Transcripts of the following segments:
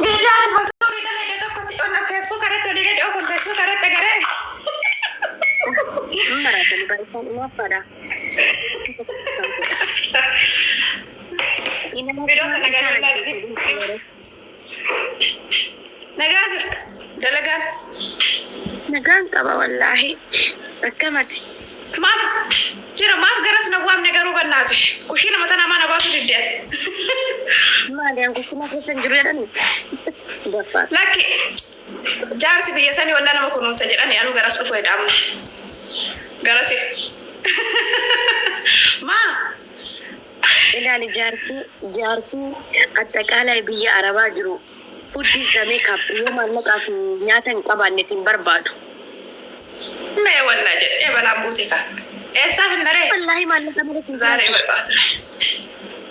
Viidiyoo ati Mansuurii dalagde tokko Facebook irratti olii gadi oofan Facebook irratti agaree. Hin maraatani baay'isaan inaaffaadha. Viidiyoo sana Inaaffaan garee isaan wallaahi. ajjeese yeroo. Nagaa jirta. Dalagaan. Nagaan qaba wallaahi. Akkamati. Maaf jira maaf garas na waamne garuu bannaatish. Kushiina mata namaa na baasu didde ati. Maali an kushinaa keessa hin jiru jedhani? Daffaar. Lakki jaarsi biyya sanii wallaa nama kunuunsa jedhani anuu garas dhufu hedha amma. Garasi. Maa? Ilaali jaartii jaartii axxaqaalaa biyya Arabaa jiru hundi zamee kaap yoo maallaqaa fi nyaata hin qabaanne hin barbaadu. Mee wallaa jedhee balaan buute kaa. Eessaaf hin naree? Wallaahi maallaqa malee hin ዛሬ jiraatu. በጠዋት ላይ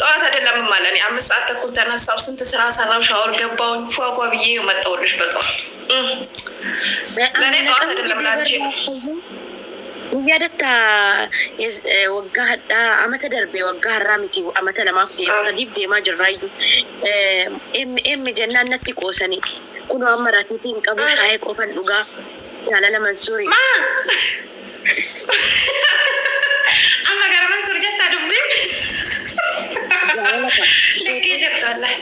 ጠዋት አይደለም ማለት እኔ 5 ሰዓት ተኩል ተነሳሁ። ስንት ስራ ሰራው፣ ሻወር ገባሁኝ፣ ፏፏ ብዬ መጣሁልሽ በጠዋት። ለእኔ ጠዋት Maallaqamni አይደለም didee ለአንቺ ነው። barbaadu. Yaadatta waggaa hadhaa amata darbe waggaa har'aa miti amata lamaaf deema sadiif deemaa jirraayyuu M jennaan natti qoosanii kunoo amma ratiitii hin qabu shaayii qofan dhugaa jaalala Mansuurii. ማ amma gara Mansuur jettaa dubbiin Jaalala kan likkii jirtu wallahi.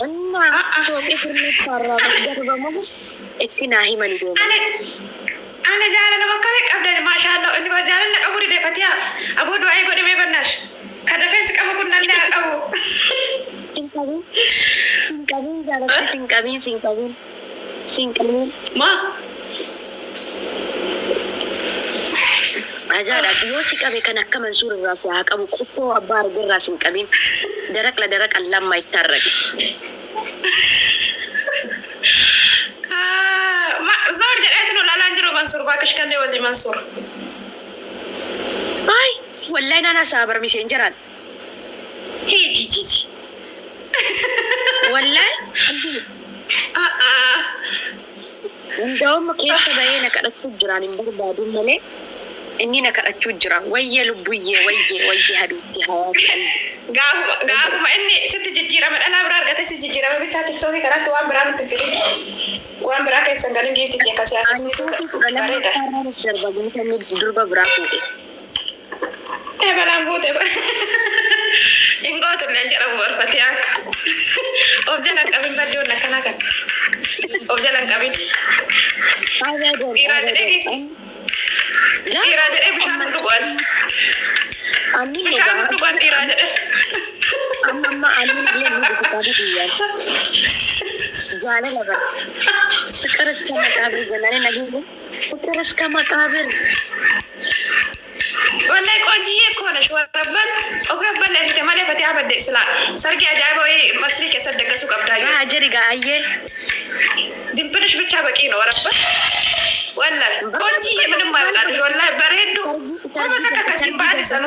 Innaa fooqii kurnaffaa darbamu itti naa himani deeman. Ani ani jaalala bakka qabda maashaallah inni bar jaalala qabu dide fatiha aboo du'aa godhe mee bannaash ka dafees qabu kun nallee haa qabu. Sin qabiin sin qabiin jaalatti sin qabiin sin qabiin sin qabiin. ማ Ajaadha yoo si qabe kan akka Mansuur irraa si haa qabu qottoo abbaa argirraa sin qabin daraqla daraqan lamma itti arraqe. Zoor jedheetu nu ilaalaa jiru Mansuur baakish kallee walii Mansuur. Ay wallahi naan hasaa barmiseen jiraan. Hiji jiji. Wallahi hundaa'umma keessa bahee na kadhachuu jiraan hin barbaadu malee inni na kadhachuu jira. Wayyee lubbuyyee wayyee wayyee habiibti hawaati qalbi. Gaafuma gaafuma inni sitti jijjiirame dhalaa biraa argate si jijjiirame bichaa TikTokii kanatti waan biraa nutti fidin. Waan biraa keessan galin giifti akka Ani siyaasasiisu fooqii kudha bareeda. lammaffaa irraa darba gaafa inni durba biraa fuudhe. Ee balaan buute kun. Hin gootu illee jedhamu barfatee akka. Of jalaan qabin baddoon akkanaa kan. Of jalaan qabin. Abadan Dhiiraa jedhee abadan. giifti. Dhiiraa jedhee bishaan hin dhugan. Anni Bishaan hin dhugaa dhugan dhiiraa jedhee. Amma amma anni illee ni kitaaba biyyaan jaalala bara ፍቅር እስከ መቃብር jennaan nageenya ፍቅር እስከ መቃብር. Wallahi qoonjiyyee እኮ ነሽ warabban ofii balleessite malee fatee abadde silaa sargii ajaa'iba wayii Masrii keessatti daggasuu qabdaayyuu. Maa jedhi gaayyee. Dimpilish ብቻ በቂ ነው። ወረበት ወላሂ ቆንጂዬ ምንም አይወጣልሽ። ወላሂ በሬዱ ወመ ተከ ከሲም ባል ሰኑ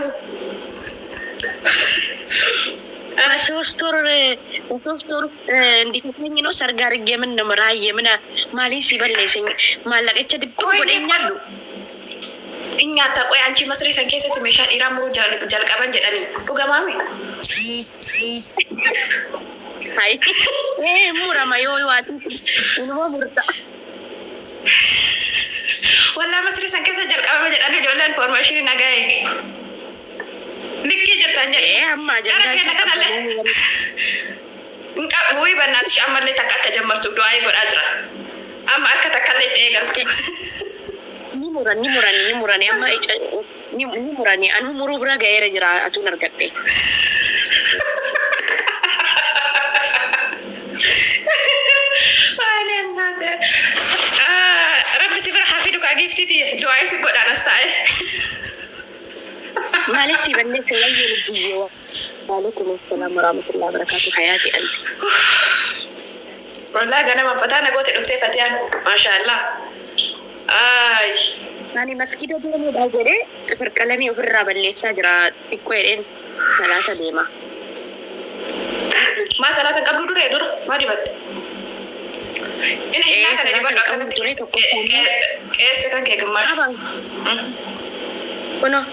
በሶስት ወር በ3 ወር እንዲፈተኝ ነው ሰርግ አድርጌ ምን ነው ራዬ ምን ማሊን ሲበለሰኝ ማለቀቸ ድብቅ ቆይ godhe እኛ ቆይ አንቺ መስሪ san keessatti meeshaa dhiiraa muruu jalqaban jedhanii dhugamaami. Hay murama yoo waati inuma murta. Wallaa Masrii san keessa jalqabame jedhanii ijoolleen information nagaye. Likkii jirtan jedhe. Ee amma Gara ajandaa keenya isaa kanallee qabanii hin qabu wuyi bannaatish ammallee takka akka jammartu du'aayii godhaa jira. Amma akka takkallee itti eegaltu. Ni muran ni muran ni muran amma ni ni murani anu muruu bira ga'eera jira atuun argadhe. Waanee እናቴ. Rabbi si bira haa fidu kaa giiftiiti du'aayii si godhaan as taa'e. Maalis si balleesse wayyee lubbiyyee waalaikum assalaam warahmatullahi wabarakatuh hayaati qalbi. Wallaahi ganama fataa na goote dhuftee fatiyaan maashaallah. Ay. Ani maskiida deemuudha jedhee xifir qalamii ofirraa balleessaa jira xiqqoo jedheen salaata deema. Maa salaata hin qabdu duree dura maa dibatte? Inni Ee hinnaa kana salaata dibadhu hin qabu akkanatti ture keessa tokkoffaa immoo keessa kan kee gammaash. qaban kunoo.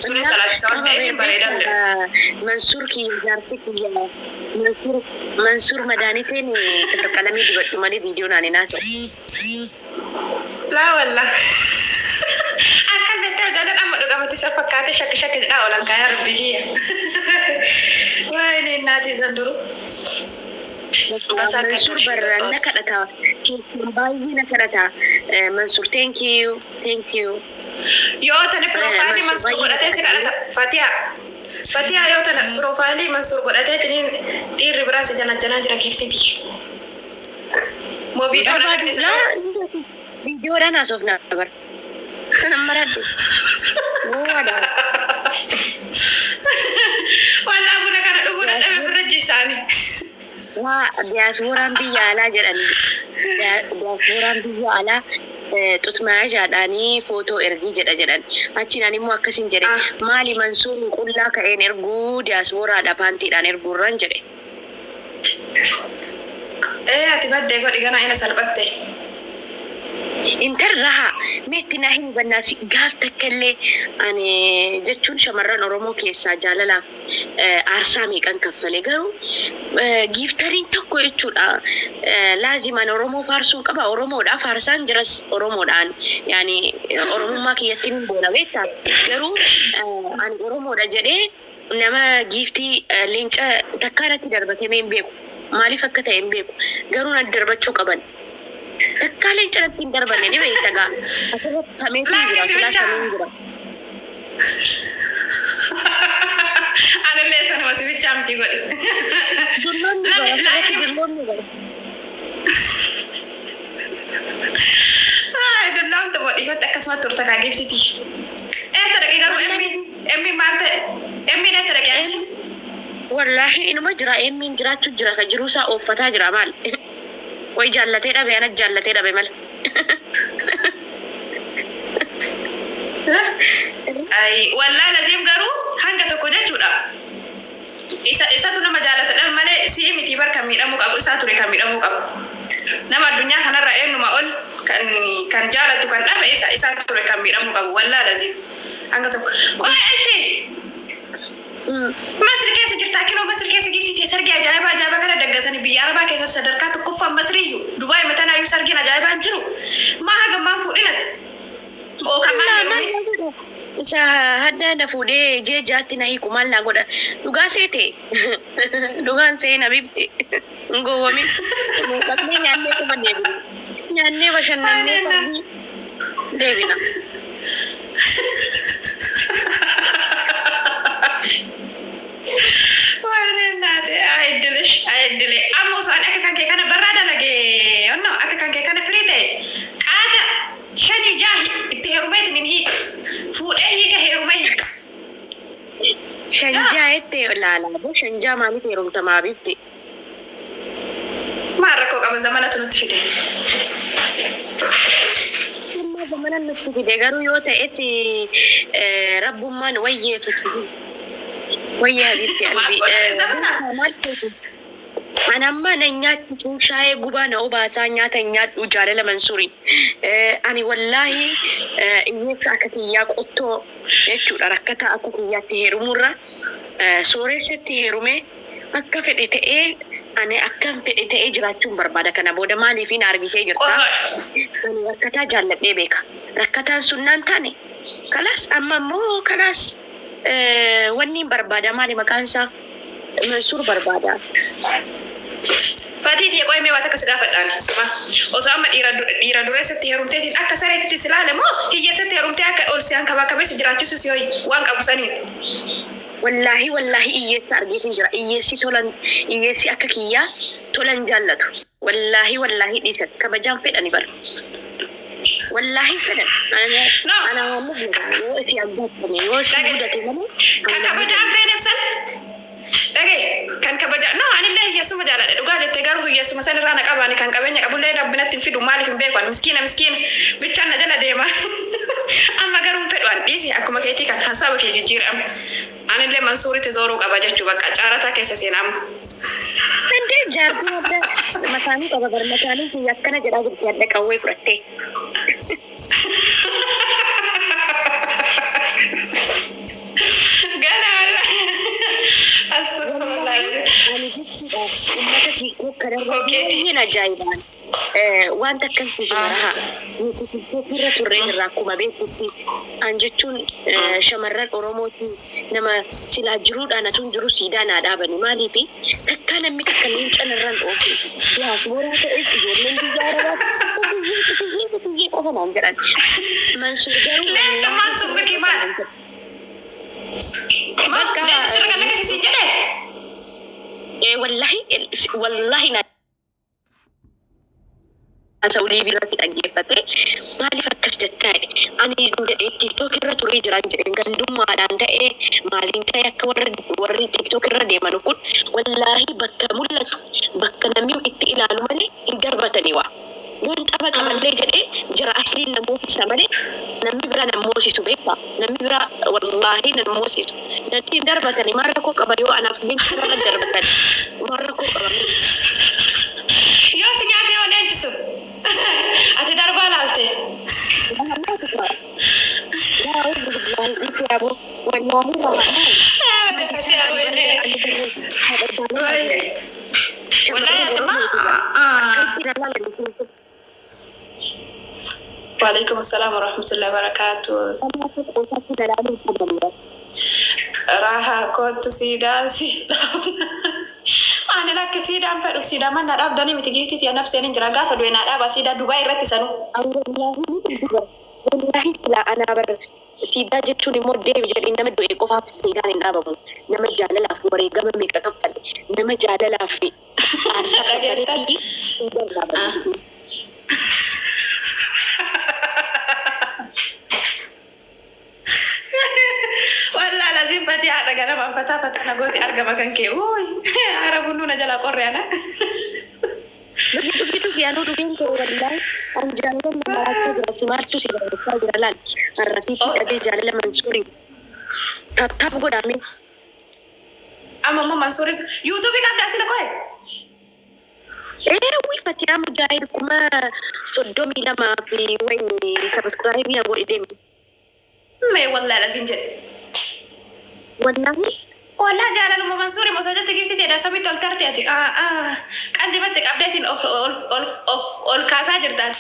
Sunis salaachisa waan ta'eef hin bareedan. Mansuur kiyya, jaarsi kiyya Mansuur, Mansuur madaaniteen qalamii dibadhu malee viidiyoo naan hin haasa'u. Laa walla. Akkas jettee hojjatan amma dhugamatti isa fakkaate shakki shakki jedhaa oolan kaa, yaa rabbi kiyya. Waayee naatii san duru. Basaa akka Mansuur barra na kadhata. Baay'ee na kadhata. Mansuur, thank you, thank you. Yoo tani profile Mansuur godhatee si kadhata. Fatiha. Fatiha, yoo tana profile Mansuur godhatee tiniin dhiirri biraa si janajjanaa jira, giftiti. Moo viidiyoon agarsiisa ta'u? Viidiyoodhaan haasofna bar. Maradhu. Gowwaadha. Wallaa buna kana dhuguu dadhabe birra jisaani. Waa diyaaspooraan biyya alaa jedhani. Diyaaspooraan biyya alaa xutmaajaadhaanii footoo ergii jedha jedhan. Achiin ani immoo akkasin jedhe. Maali, Mansuur qullaa ka'een erguu diyaaspooraadha paantiidhaan erguurraan jedhe. Ee, ati baddee godhi gana ina salphatte. Intal rahaa meetti naa hin hubannaasi. Gaaf takka illee ani jechuun shamarran Oromoo keessaa jaalalaaf aarsaa meeqan kaffale, garuu gifteriin tokko jechuudha. Laazimaan Oromoo faarsuun qaba, Oromoodha faarsaan jiras, Oromoodhaan yaani Oromummaa kiyyatti hin boona beektaa, garuu ani Oromoodha jedhee nama giiftii leenca takkaa irratti darbatamee hin beeku. Maaliif akka ta'e hin beeku, garuu natti darbachuu qaban. Takkaa leenca natti hin darbanne, ni beekta gaa. Asirratti sameetu hin jira. Lakkisi silaa bicha. Samee hin jira. Anillee sanuma si bichaa miti godhi. Dulloonni bara Lami asirratti laakiin dulloonni bara. Ay, dulloomtu moo dhiifatti akkasuma turta kaa giftiti. Eessa dhaqee garuu emmi emmi maal ta'e? Emmiin eessa dhaqee achi? Wallaahi inuma jira, emmiin jiraachuu jira, ka jiruu isaa ooffataa jira maal. Way jaallatee dhabe, ana jaallatee dhabe mala. Ay, wallaahi laziim garuu hanga tokko jechuudha. Isa isatu nama jaalata dhabe malee si'i miti bar kan miidhamuu qabu, isaa ture kan miidhamuu qabu. Nama addunyaa kanarra eenyuma ol kan jaalatu kan dhabe isa isaa ture kan miidhamuu qabu, wallaahi laziim hanga tokko. Qoy ishee Masri keessa jirtaa? Kinoo Masri keessa gifti tee sargii ajaa'ibaa ajaa'ibaa kana daggasanii. Biyya Arabaa keessa sadarkaa tokkoffaan Masriyyuu, Dubaay matanaayyuu sargiin ajaa'ibaa hin jiru. Maa haga maan fuudhinati? Ookaan maan Maal heerumee? na godha? Isa hadda na fuudhee jee jaatti na hiiku maal naa godha? Dhugaa seete? Dhugaan seen habibti. Hin gowwomin. Dhaqnee nyaannee quba deebina. Nyaannee bashannannee sargii deebina. Waanee naate ayiddilish ayiddile. Amma osoo ani akka kan kee kana barraa dalagee onno akka kan kee kana firii ta'e qaata shanii jahi itti heerumeetiin hin hiika. Fuudhee hiika, heerumee hiika. Shanjaa jettee laalaa boo, shanjaa maaliif heerumta habibti? Maal rakkoo qaba? Zamanatu nutti fide. Amma zamana nutti fide, garuu yoo ta'etti rabbummaan wayyeeffatu. Wayyee habibti Maal albii. godhame zamana? Maal ta'u? Ani amma na nyaachisu, shaayee gubaa na obaasaa, nyaata hin nyaadhu jaalala Mansuuriin. Ani wallaahi hiyyeessa akka kiyyaa qottoo jechuudha, rakkataa akka kiyyaatti heerumurra sooressatti heerumee akka fedhe ta'ee, ani akkan fedhe ta'ee jiraachuun barbaada kana booda. Maaliif na argitee jirta. Ani rakkataa jaalladhee beeka. Rakkataan sun naan taane kalaas. Amma immoo kalaas, wanni hin barbaada, maali maqaan isaa, Mansuur barbaada. Fatii tiyya, qo'ee mee waa takka si gaafadhaan sima. Osoo amma dhiira dureessatti heerumteetiin akka sareetitti si laale moo hiyyeessatti heerumtee akka ol si hankabaakabee si jiraachisu si hoyi waan qabu saniin? Wallaahi wallaahi hiyyeessa argeetiin jira. Hiyyeessi tolan, hiyyeessi akka kiyyaa tolan jaallatu. Wallaahi wallaahi dhiisan kabajaan fedhani bara. Wallaahi fedhan. No. Ana waan yoo itti aggaatame yoo si Dhage. mudate malee. Kan kabajaan feeneef san dhage, kan kabajaa no. Anillee hiyyeessuma jaaladha dhugaa jettee, garuu hiyyeessuma san irraa na qabaani. Kan qabeenya qabullee rabbinatti hin fidu. Maaliif hin beeku, ani miskiina miskiina bichaan na jala deema. Amma garuu hin fedhu an, dhiisi, akkuma keetii kan hasaaba kee jijjiirama. Anillee Mansuuritti zooruu qaba jechuu, bakka caarataa keessa seena amma. Dandee jaartii adda mataanii qaba bar, mataanii kiyya akkana jedhaa jirti adda qawwee fudhattee. TikTok kanarra Ogeetii. baay'een ajaa'ibaan wanta akkasii maraha nuti TikTok irra turreen irraa akkuma beekutti an jechuun shamarran Oromooti nama silaa jiruudhaan atuun jiru siidaa naa dhaabani maaliifi takkaa namni takka leenca narraan dhoofu diyaasbooraa ta'es ijoolleen biyya Arabaatti kutiyyee kutiyyee kutiyyee qofa naan jedhan. Mansuur garuu Leencummaan sun wallaahi miki maal? Maal bakka leenca sirra kan lakkisiisin jedhee? Wallahi wallahi na Saudii biratti dhaggeeffate maaliif akkas jettaa jedhe. Ani jedhe TikTok irra turee jiran jedhe gandummaadhaan ta'ee maaliin ta'e akka warri TikTok irra deeman kun wallaahi bakka mul'atu bakka namni itti ilaalu malee hin darbatanii waa. Yoon tapha qaballee jedhee jira asliin na moosisa malee namni bira na moosisu beektaa, namni bira wallaahi na moosisu natti hin darbatanii. Maal rakkoo qaba yoo anaaf leenca irra darbatan? Maal rakkoo qaba? Yoo si nyaatee yoo leenci sun ati darbaa laalte. Wallahi aduma. Waalaikum assalam warahmatullahi wabarakatuh. Raha kootu siidaa siidaa. Ani lakki siidaan fedhu siidaa manna dhaabdanii miti giiftiiti anaaf seenin jira gaafa du'e naa dhaaba siidaa Dubaay irratti sanuu. Wallahi silaa anaa bar siidaa jechuun immoo deebi jedhee nama du'e qofaaf siidaan hin dhaabamu. Nama jaalalaaf wareegama meeqa kaffale, nama jaalalaaf aarsaa Dhageettan. kaffaleefi siidaan dhaabamu. Wallaa laziin batii haadha ganamaan fataa fataa na gooti argama kan kee. Uuy haara bunnuu na jalaa qorre ana. Dhugi dhugi dhugi anuu dhugeen kee wallahi an jaalala nama rakkoo jira si maaltu si gaafachaa jira laal harrafiitii dhabee jaalala Mansuurii taap taap godhame. Amma immoo Mansuuris yuutuubii qabdaa sila koye. Ee Fatiyaa Mujaahid 32,000 fi wayni subscribe na godhi deemi. Mee wallaa laziin jedhe. Wallahi. Wallaa jaalaluma Mansuurii osoo jettu giifti ta'edha samitti ol tarte ati. Qalbimatti qabdeetiin of ol ol of ol kaasaa jirtaan.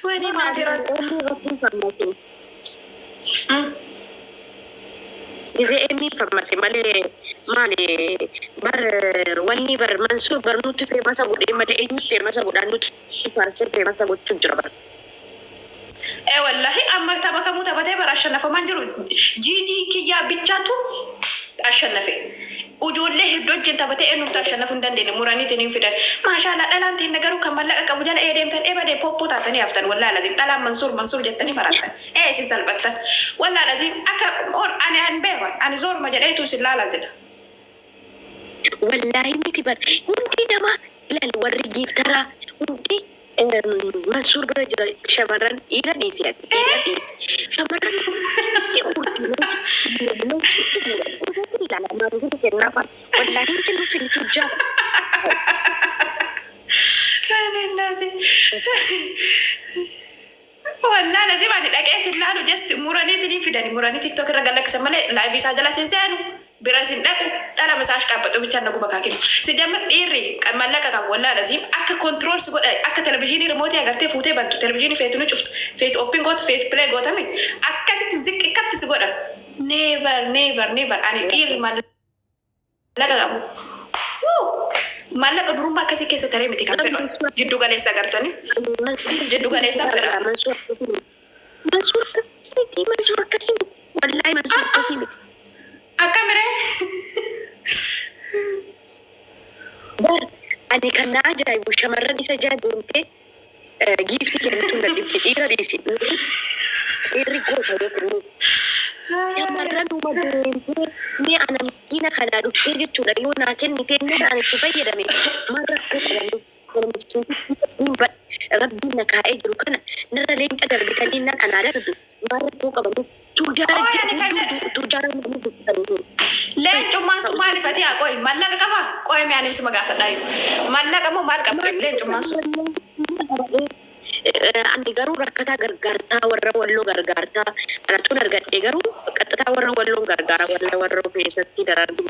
Wani maatii ras. Emmii irratti farmasi. Gisee emmii farmasi malee maali bar wanni bar Mansuur bar nutti feemasa godhee malee eenyu feemasa godhaa nutti faarsee feemasa gochuu jira bar. Ee wallahi amma tapha kamuu taphatee bara ashannafamaan jiru jiijii kiyyaa bichaatu ashannafe. Ijoollee hedduu wajjin taphatee eenyumtu ashannafuu hin dandeenye muraniitiin hin fidan. Maashaallah dhalaan teenya garuu kan mallaqa qabu jala ee deemtan ee badee poppoo taatanii haftan wallaahi laziim dhalaan Mansuur Mansuur jettanii marattan. Ee isin salphattan. Wallaahi laziim akka ani an beekan ani zooruma jedheetu isin laalaa jedha. Wallahi miti bar hundi nama ilaali warri giiftaraa hundi Mansuur bira jira. Shamarran dhiira dhiisi ati dhiira dhiisi shamarran hundi urjiilee ilaala maatii kennaa fa'a wallahi hundi nuti ni tujjaa. Naati. Wallaahi laziim ani dhaqee isin laalu just muraniitiin hin fidani muranii TikTok irra gallakkisan malee live isaa jala sin seenu bira isin dhaqu dhala masaa qaabbatu bichaan na guba kaakinu. Si jamma dhiirri mallaqa qabu wallaahi laziim akka control si godha akka televizyiinii remote agartee fuutee bantu televizyiinii feetu ni cuftu feetu open gootu feetu play gootami akkasitti ziqqi kaffi si godha. Never never never ani dhiirri mallaqa qabu. Maallaqa durummaa akkasii keessa taree miti kan fedhan jiddu galeessa agartanii jiddu galeessa fedhan. Mansuur akkasii miti. Mansuur akkasii miti. Mansuur akkasii miti. Wallahi Mansuur akkasii miti. Akkamiree? Bar ani kan na ajaa'ibu shamarran isa jala deemtee giiftii kennitu na dhibdi dhiira dhiisi. Dhiirri goota yoo kennu. Shamarran uma deemtee mee ana miskiina kanaa dhuftee jechuudha yoo naa kennite inni ani itti fayyadame maal rakkoo qabanii kana miskiintitti rabbiin na kaa'ee jiru kana narra leenca darbitanii nan anaa darbe maal rakkoo qabanii tujaara Qoy ani kan jedhu tujaara namni dubbisanii. Leencummaan sun maaliif ati haa qoy maallaqa qabaa? Qoy mee ani sima gaafadhaayu. Maallaqa moo maal qabda leencummaan sun? Ani garuu rakkataa gargaartaa warra walloo gargaartaa anatuun argadhe garuu qaxxataa warra walloon gargaara warra warra keessatti darargu.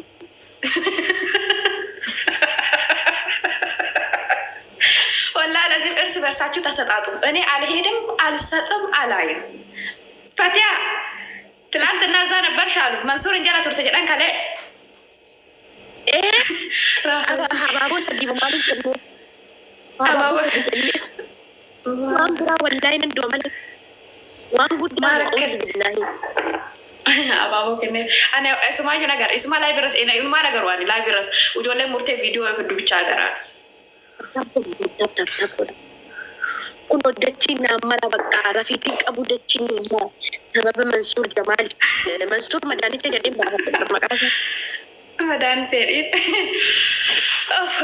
እርስ በርሳችሁ ተሰጣጡ። እኔ አልሄድም፣ አልሰጥም፣ አላይም። ፈቲያ ትላንትና እዛ ነበርሽ አሉ መንሱር እንጀራ ቱርተ jedhan kalee. Habaaboo sadii maaliif kennee? Habaaboo sadii kennee. Waan biraa wallaahi nan du'a malee. Waan guddaa Maarakkatti. billaahi. Abaaboo kennee. Ani isumaayyuu nagar isuma live irras inumaa nagaru ani live irras ijoolleen murtee viidiyoo hedduu bichaa agaraan. Kun dachiin naan mara bakka rafiitiin qabu dachiin naan mara. Sababa Mansuur Jamaal. Mansuur madaanicha jedhee baafadha maqaa isaa. መድኃኒት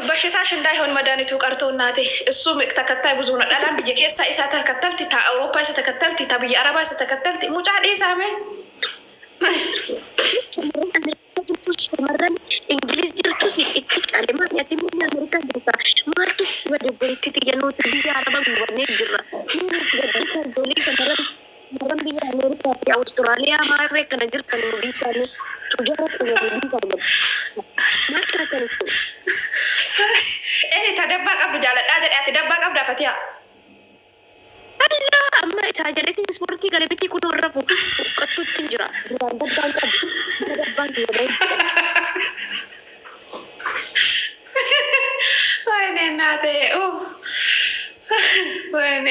በሽታሽ እንዳይሆን መድኃኒቱ ቀርቶ እናቴ። እሱ ተከታይ ብዙ ነው። dhalaan biyya keessa isa ተከተልቲ ta አውሮፓ isa ተከተልቲ ta biyya arabaa isa ተከተልቲ mucaa dhiisaame. Shamarran Ameerikaa jirtus, shamarran Ingiliz jirtus itti caale maali ati biyya Ameerikaa jirta maaltu si bade obboleetti xiyya nuti biyya Arabaa gubannee jirra. Nuti gaddisa ijoollee shamarran biyya Ameerikaa fi Awustiraaliyaa maarree kana jirtan nu dhiisaanii tujara xiyya nu dhiisaa. Maal taatan isin? Eni ta dabbaa qabdu jaaladhaa jedhe ati dabbaa qabdaa Fatiyaa. Allah amma taajaleetiin ispoortii galee bitii kun warra huqqattuutti hin jira. Duraan dabbaan qabu. Dabbaan kiyya. ወይኔ እናቴ ኡፍ። ወይኔ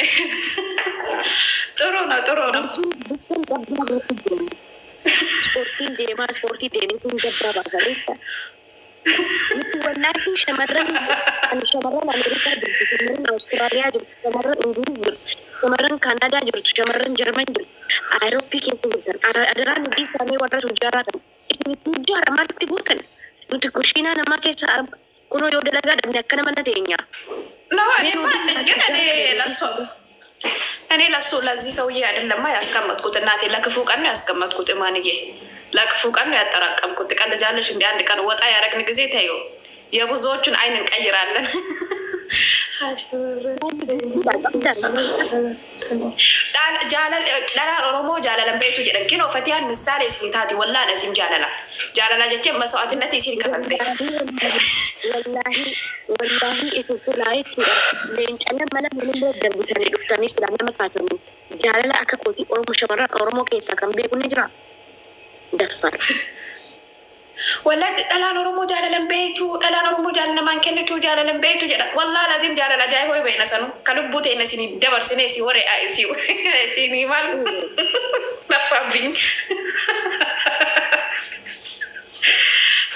ጥሩ ነው ጥሩ ነው። Bittun dabbaa irratti jiru. Ispoortiin deemaa ispoortii deemeetiin dabbaa baasa. Nuti wallaahi shamarran ani shamarran Ameerikaa jirtu, shamarran Awustiraaliyaa jirtu, shamarran Ingiliz jirtu, shamarran Kaanaadaa jirtu, shamarran Jarman jirtu, Awurooppii keessa jirtan. Adaraa nuti isaanii warra tujjaaraa ta'an. Isin tujjaara maalitti gootan? Nuti kushiinaa namaa keessa kunoo yoo dalagaa dhabne akkana mana teenya. ነው እኔማ አለኝ ግን እኔ ለሱ ለዚህ ሰውዬ አይደለማ ያስቀመጥኩት እናቴ፣ ለክፉ ቀን ነው ያስቀመጥኩት። እማንዬ ለክፉ ቀን ነው ያጠራቀምኩት። ትቀልጃለሽ እንደ አንድ ቀን ወጣ ያደረግን ጊዜ ተይው የብዙዎቹን አይን እንቀይራለን። Dhalaan Oromoo jaalalan beektu jedhan kinoo Fatiyaan ምሳሌ isin taati wallaan asim jaalala jaalala jechee masawaatinatti isin kafalte. Wallaahi wallaahi isin silaa jechuudha. Leencala mana manillee darbitanii dhuftanii silaa nama taatanii jaalala akka kootii Oromoo shamarran Oromoo keessaa kan beeku ni jira. Daffar. Wallahi dhalaan Oromoo jaalalan beektu, dhalaan Oromoo jaalala namaan kennitu, jaalalan beektu jedhan. Wallahi lazim jaalala ajaa'iboo beekna sanu ka lubbuu ta'e isin dabarsine si waree si si maal lafaabbiin.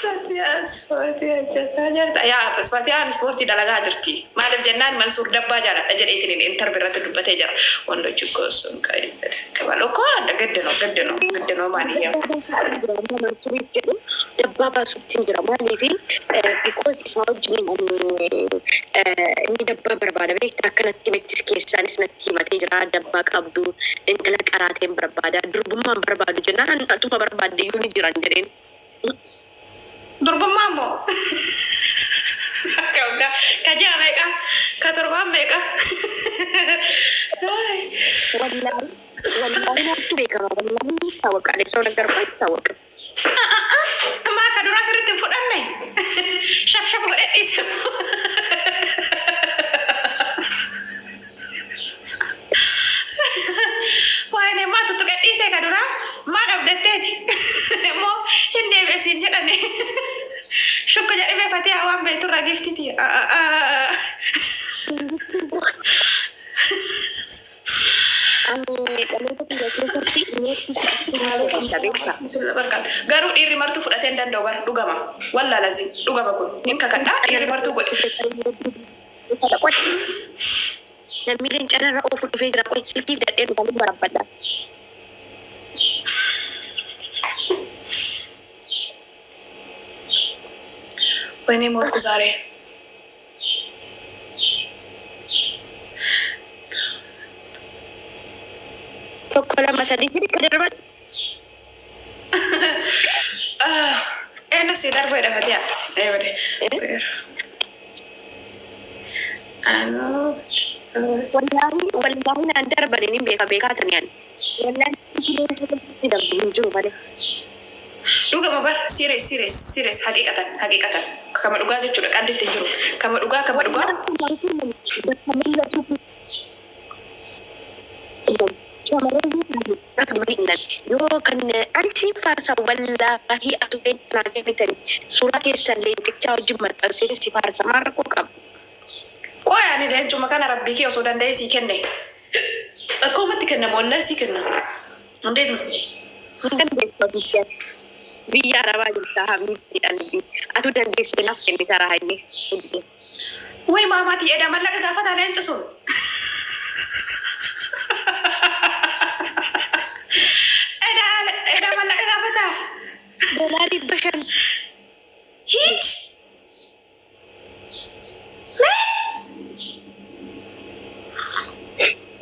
Fatiyaan ispoortii hojjetaa jirta. Yaa Fatiyaan ispoortii dalagaa jirti. Maaliif jennaan Mansuur dabbaa jaaladha jedheetiin interview irratti dubbatee jira. ወንዶች እኮ እሱን ከባል እኮ ግድ ነው ግድ ነው ግድ ነው ማንኛው Mansuuriif jedhu dabbaa baasutti hin jira. Maaliif because isaa wajjin inni dabbaa barbaada beektaa akkanatti himettis keessaanis natti himatee jira dabbaa qabdu intala qaraateen barbaada durbummaan barbaadu jennaan atuma barbaadde iyyuu ni jiran jedheen. Durbummaa immoo ka ji'a meeqa ka torbaan meeqa? Wallaahi wallaahi maaltu beekama wallaahi ni ይታወቃል። የሰው ነገር እኮ አይታወቅም። Maa ka duraa sirriitti hin fudhanne shafshaf godhee dhiise. Waayine maa tuttuqee dhiise ka duraa maa dhabdatteeti immoo hin deebi'e siin jedhani. Shukku jedhee Fatiyaa waan beekturraa giiftiti. Ani dhaloota biyya keessatti inni beektaa. Garuu dhiirri martuu fudhatee hin danda'u bara dhugama. Wallaa lazim dhugama kun hin kakadhaa dhiirri martuu godhe. Namni leenca irra oofu dhufee jira. Qoy silkii fidadhee dhufanii barabbadha. ወይኔ ሞትኩ ዛሬ። Tokko lama sadii hirka darban. Eenyu si darbu jedha Fatiyaa? Eebade. Wallaahi wallaahi naan darbanii ni beeka beekaa taniyan. Wallaahi leenca darbu hin jiru malee. Dhugama bar serious serious serious haqiqatan haqiqatan kama dhugaa jechuudha qallitti jiru kama dhugaa kama dhugaa. Bakka mul'atu Yoo kan ani siin faarsa wallaahi atu naa kennitani suuraa keessan leencichaa wajjin maxxansee si faarsa maal rakkoo qaba? Qoy ani leencuma kana rabbii kee osoo danda'ee sii kenne. Akkumatti kennama wallahi sii kenna. እንዴት ነው? Hin dandeessu biyya biyya arabaa jirta habiibti qalbii atu dandeesse naaf kennita rahayyee. ወይ ማማት የዳ mallaqa gaafata leenci sun. Eda mallaqa gaafata. Doolaara 500. Hiich.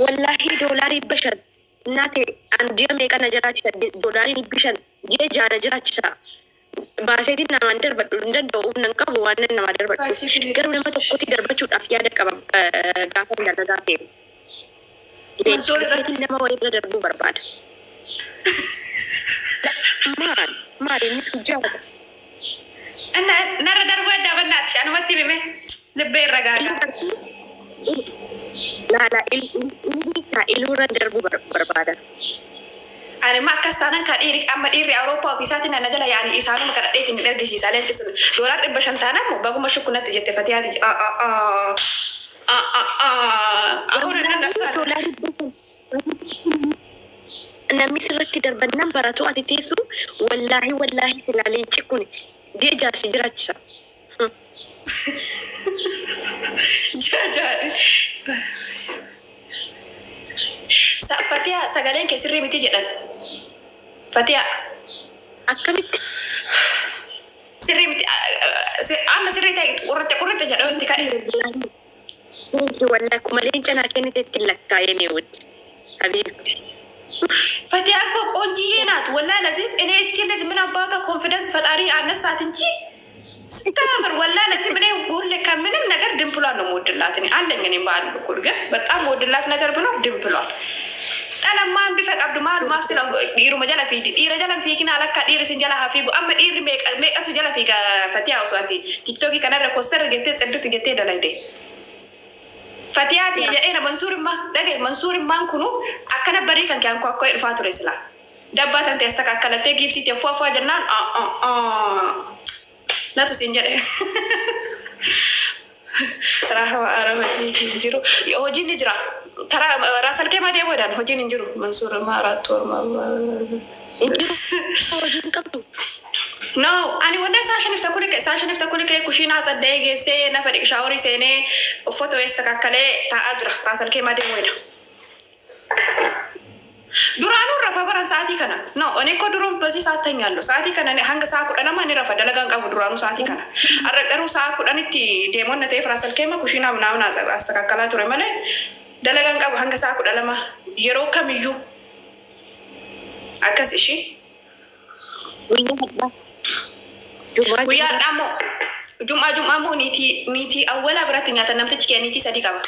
Wallaahi doolaara 500 naate an ji'a meeqa na jiraachisa doolaariin 500 ji'a 6 na jiraachisa. Baaseetiin namaan darbadhu hin danda'u humna hin qabu waan nan namaa darbadhu. Garuu nama tokkotti darbachuudhaaf yaada qaba gaafa dalagaa ta'e. Mansoor irratti. Nama wayii irra darbuu barbaada. Maal maal inni tujjaadha. Narra darbuu addaa bannaati anumatti himime libbee irra gaagaa. Laala iluu irra darbuu barbaada. Ani ma akkas taanaan kan dhiirri amma dhiirri Awurooppaa ofii isaatiin na jala yaani isaanuma kadhadheetiin hin ergisiisa leenci sun doolaar 500 taanaan immoo baguma shukkunatti jette Fatiyaati. Ahun inni Doolaara 500 namni sirratti darbannaan baratu ati teessu wallaahi wallaahi silaa leenci kun ji'a 6 si jiraachisa. Fatiyaa sagaleen kee sirrii miti jedhan. Fatiyaa. Akkamitti? Sirrii miti amma sirrii ta'e qurratte qurratte jedha wanti ka'e. Wallaahi kuma leenca naa kennite ittiin lakkaa'ee wajji. Habiibti. ፈቲያ እኮ ቆንጅዬ ናት። ወላሂ ለዚህም እኔ እቺ ልጅ ምን አባቷ confidence ፈጣሪ አነሳት እንጂ ስታምር ወላሂ ለዚህም እኔ ሁሌ ከምንም ነገር dimple ሏን ነው የምወድላት። እኔ አለኝ እኔም በአንድ በኩል ግን በጣም የምወድላት ነገር ብኖር dimple ሏን። Dhalammaan bifa qabdu maalumaaf sila dhiiruma jala fiidi. Dhiira jala hin fiigina alakka dhiirri sin jala haa fiigu. Amma dhiirri meeqatu jala fiiga Fatiyaa osoo ati TikTokii kanarra kostarra jettee tsidditi jettee dalayde. Fatiyaati jedhee na Mansuurimmaa dhagaye Mansuurimmaan kunu akkana barii kan kee akka dhufaa ture sila. Dabbaa tan teessa kakkalattee giiftiitti afuu afuu jennaan natu siin jedhe. Rahawa araba hin jiru. Hojiin ni jira. Karaa raasal keemaa deemuudhaan hojiin hin jiru. Mansuur maaraat torma. Hin jiru hojiin qabdu. No, ani wanda isaa 5:30 ka'e isaa 5:30 ka'e kushiinaa tsadda'ee geessee nafa dhiqe shaaworii seenee uffata weessa kakkalee taa'aa jira. Raasal keemaa deemuudha. Duraanuu rafa baran sa'aatii kana. No, ani ko duruun በዚህ ሰዓት ተኛለሁ. Sa'aatii kana hanga sa'a 12 ni rafa dalagaan qabu duraanuu sa'aatii kana. Har'a garuu sa'a 10tti deemonna ta'eef raasal keema kushiinaa ምናምን አስተካከlaa ture malee dalagaan qabu hanga sa'a 12 yeroo kamiyyuu akkas ishii. Guyyaa hadhaa. Jumaa Guyyaa har'aa immoo jum'aa jum'aa immoo niitii niitii awwalaa biratti nyaatan namtichi kee niitii sadii qaba.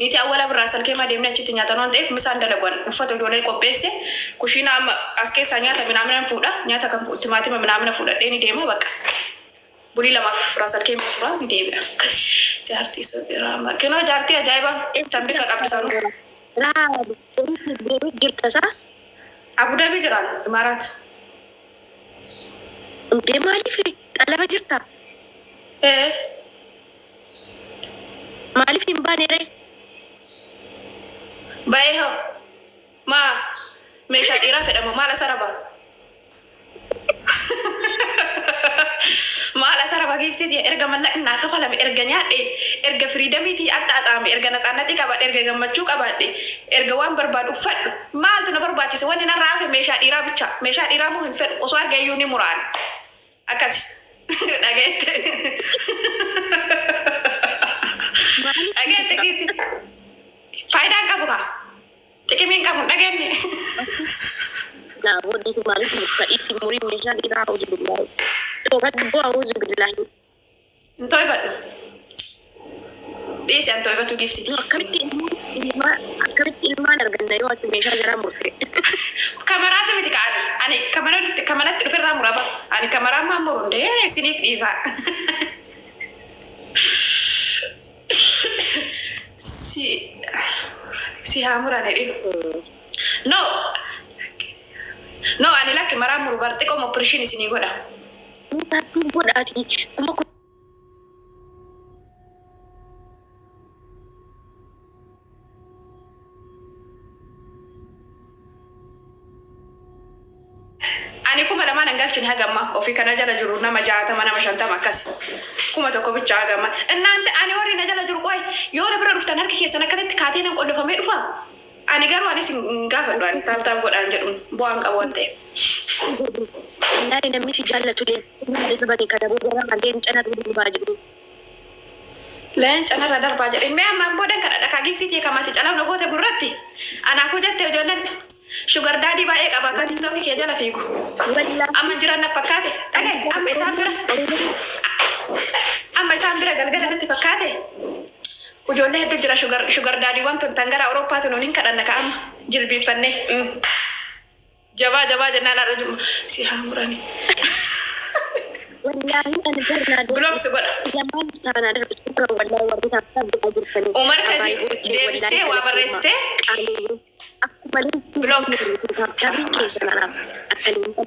Niitii awwalaa biraa salkeemaa deemnee achitti nyaatan waan ta'eef misaan dalaguan uffata ijoollee qopheesse kushiinaa amma as keessaa nyaata minaamina fuudha nyaata kan timaatima minaamina fuudhadhee ni deema bakka. Bulii lamaaf raasalkeemaa tura ni deebi'a. Akkas jaartii sobiraa kinoo jaartii ajaa'ibaa tan bifa qabdu sanuu. Raa Beirut jirta saa? Abu Dhabi jiraan Imaaraat. Indee maaliif xalaba jirta? Ee. Maaliif hin baane ree? Ba'ee hoo maa meeshaa dhiiraa fedhamu maal asaraba? Maal asaraba giiftiiti erga mallaqni naa kafalame erga nyaadhe erga freedomiitii adda erga natsaannatii qabaadhe erga gammachuu qabaadhe erga waan barbaadu uffadhu maaltu na barbaachise wanni narraa hafe meeshaa dhiiraa bicha meeshaa dhiiraa moo hin fedhu osoo arga iyyuu ni muraan akkas dhageette dhageette giiftiiti faayidaan qabu kaa xiqimiin qabu dhageenye. Naa booddee maaliif murta itti murii meeshaa dhiiraa auzu billaahi. Toobadhu boo auzu billaahi. Hin to'ibadhu. Dhiisi an to'ibatu giiftiiti. Akkamitti ilmaan akkamitti ilmaan arganna yoo ati meeshaa jaraa murte? Kamaraatu miti ka'ani. Ani kamaratti kamaratti dhufirraa muraba. Ani kamaraa maan muru hundee isiniif dhiisa. Si si haa murane dhibu. No. No, ani lakki maraa muru bar xiqqoo operation isinii godha. Taattiin godhaati kuma Ani 2000 hin galchine hagamma ofii kana jala jiru nama 60 nama 50 akkas 1000 bicha hagamma. Innaante ani warri na jala jiru qoy yoo na bira dhuftan harki keessan akkanatti kaatee nan qollofamee dhufa. Ani garuu anis hin gaafadhu ani tap tap godhaan jedhuun bu'aan qabu waan ta'eef. Wallahi namni si jaallatu leenca kana booda leenca narra darbaa jedhu. Leenca narra darbaa jedhe. Mee ammaan boodan kadhadha kaa giftii tee kamaati calaaf na goote gurratti. Anaafuu jette ijoolleen sugar daddy baay'ee qaba akka tiktookii kee jala fiigu. Amma jiran na fakkaate. Dhaga'i amma isaan bira galgala natti fakkaate. Ijoollee hedduu jira sugar daadiiwwan tun tan gara Awurooppaa tun hin kadhanna ka amma jilbiinfannee. Jabaa jabaa jennaan har'a jumma si haa murani. Wallahi ani garnaa Block godha. Lamaan taanaa darbu turan wallahi warri taasisaa godhaa jirtanii. Umar Kadir deebistee waa barreessitee Akkuma Block. Tabii keessa nanaaf akkaniin kan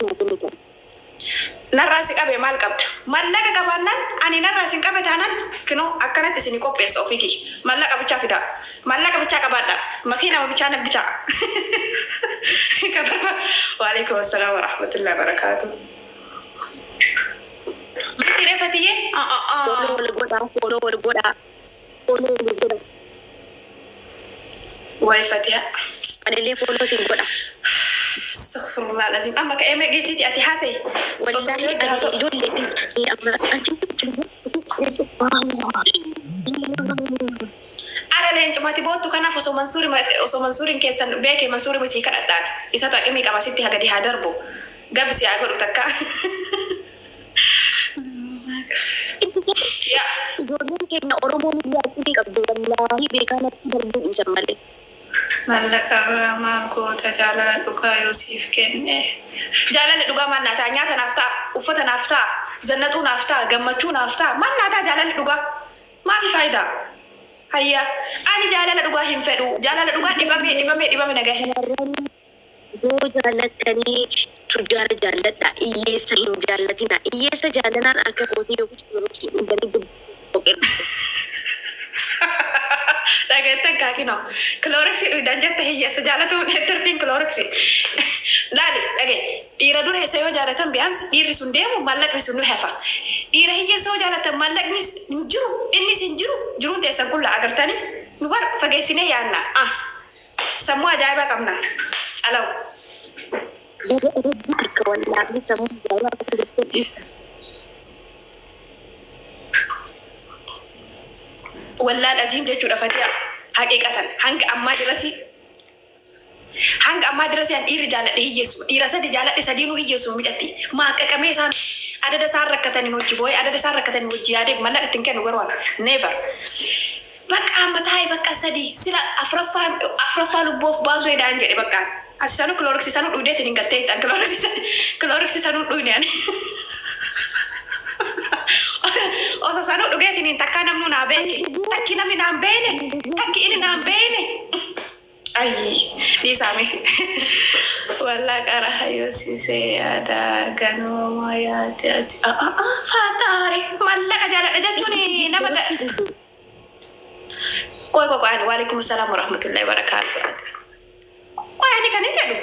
Narraa si qabe maal qabda? Mallaqa qabaannaan ani narraa sin qabe taanaan kinoo akkanatti isin qopheessa ofii kiyya. Mallaqa bichaa fidaa. Mallaqa bichaa qabaadha. Makiinama bichaa na bitaa. Waalaikum assalam wa rahmatullahi wa barakaatuh. Miti reefatiyyee? Follow wal godhaa, follow wal godhaa, follow wal godhaa. Wayi Fatiha. Anillee follow sin godha. Astaghfirullah lazim. Amma ka'ee mee giiftiiti ati haasa'e. Wallahi ani ijoollee amma achi Ara leencumati boottu kanaaf osoo Mansuuriin keessan beeke Mansuuri misii kadhadhaan isatu aqimii qaba sitti hagadi haa darbu gabsi haa godhu takka. Yaa. Ijoolleen keenya Oromoon illee aqimii qabdu wallahi beekaa natti darbuu dhiisan malee. Mallaqa irraa maal goota jaalala dhugaa yoo siif kenne? Jaalala dhugaa maal naa ta'a? Nyaata naaf ta'a, uffata naaf ta'a, zannaxuu naaf ta'a, gammachuu naaf ta'a. Maal naa ta'a jaalalli dhugaa? Maafi faayidaa? Hayya, ani jaalala dhugaa hin fedhu. Jaalala dhugaa dhibamee dhibamee dhibame nagahe. Shamarran yoo jaallattanii tujjaara jaalladha. Hiyyeessa hin jaallatina. Hiyyeessa jaallanaan akka kootii yookiis yeroo dhuganii guddaa Dhageettan kaakino. Cloroxii dhugdan jette hiyyeessa jaalatu tirfiin Cloroxii. Laali dhage dhiira dureessa yoo jaalatan biyyaans dhiirri sun deemu mallaqni sun nu hafa. Dhiira hiyyeessa yoo jaalatan mallaqnis hin jiru innis hin jiru jiruun teessan kun agartanii nu bar fageessinee yaanna. Ah sammuu ajaa'ibaa qabna. Calawu. Harka wallaahi sammuu ajaa'ibaa akka jechuun Wallaan aziim jechuudha Fatiha. Haqiiqatan hanga ammaa dirasii an dhiirri jaaladhe hiyyeessu dhiira sadi jaaladhe sadiinuu hiyyeessu micatti maaqqaqamee isaan adada isaan rakkatanii hojii boo'ee adada isaan rakkatanii hojii yaadee mallaqa ittiin kennu garuu never. Bakka amma taa'e bakka sadi sila afuraffaa lubboof baasuu edaan jedhe bakka asi sanuu Cloroxii sanuu dhugdeetiin hin gattee ittaan Cloroxii sanuu dhugne ani. Osoo sanuu dhugeetiin hin takkaa namnu naa beeke takki namni naan beene takki inni naan beene. Ayyi dhiisaame. Wallaa qara hayyosiisee yaada ganooma yaada faataare mallaqa jaaladha jechuun nama qoy qoy qoy waalaikum salaam warahmatullahi wabarakaatu. Qoy ani kan hin jedhu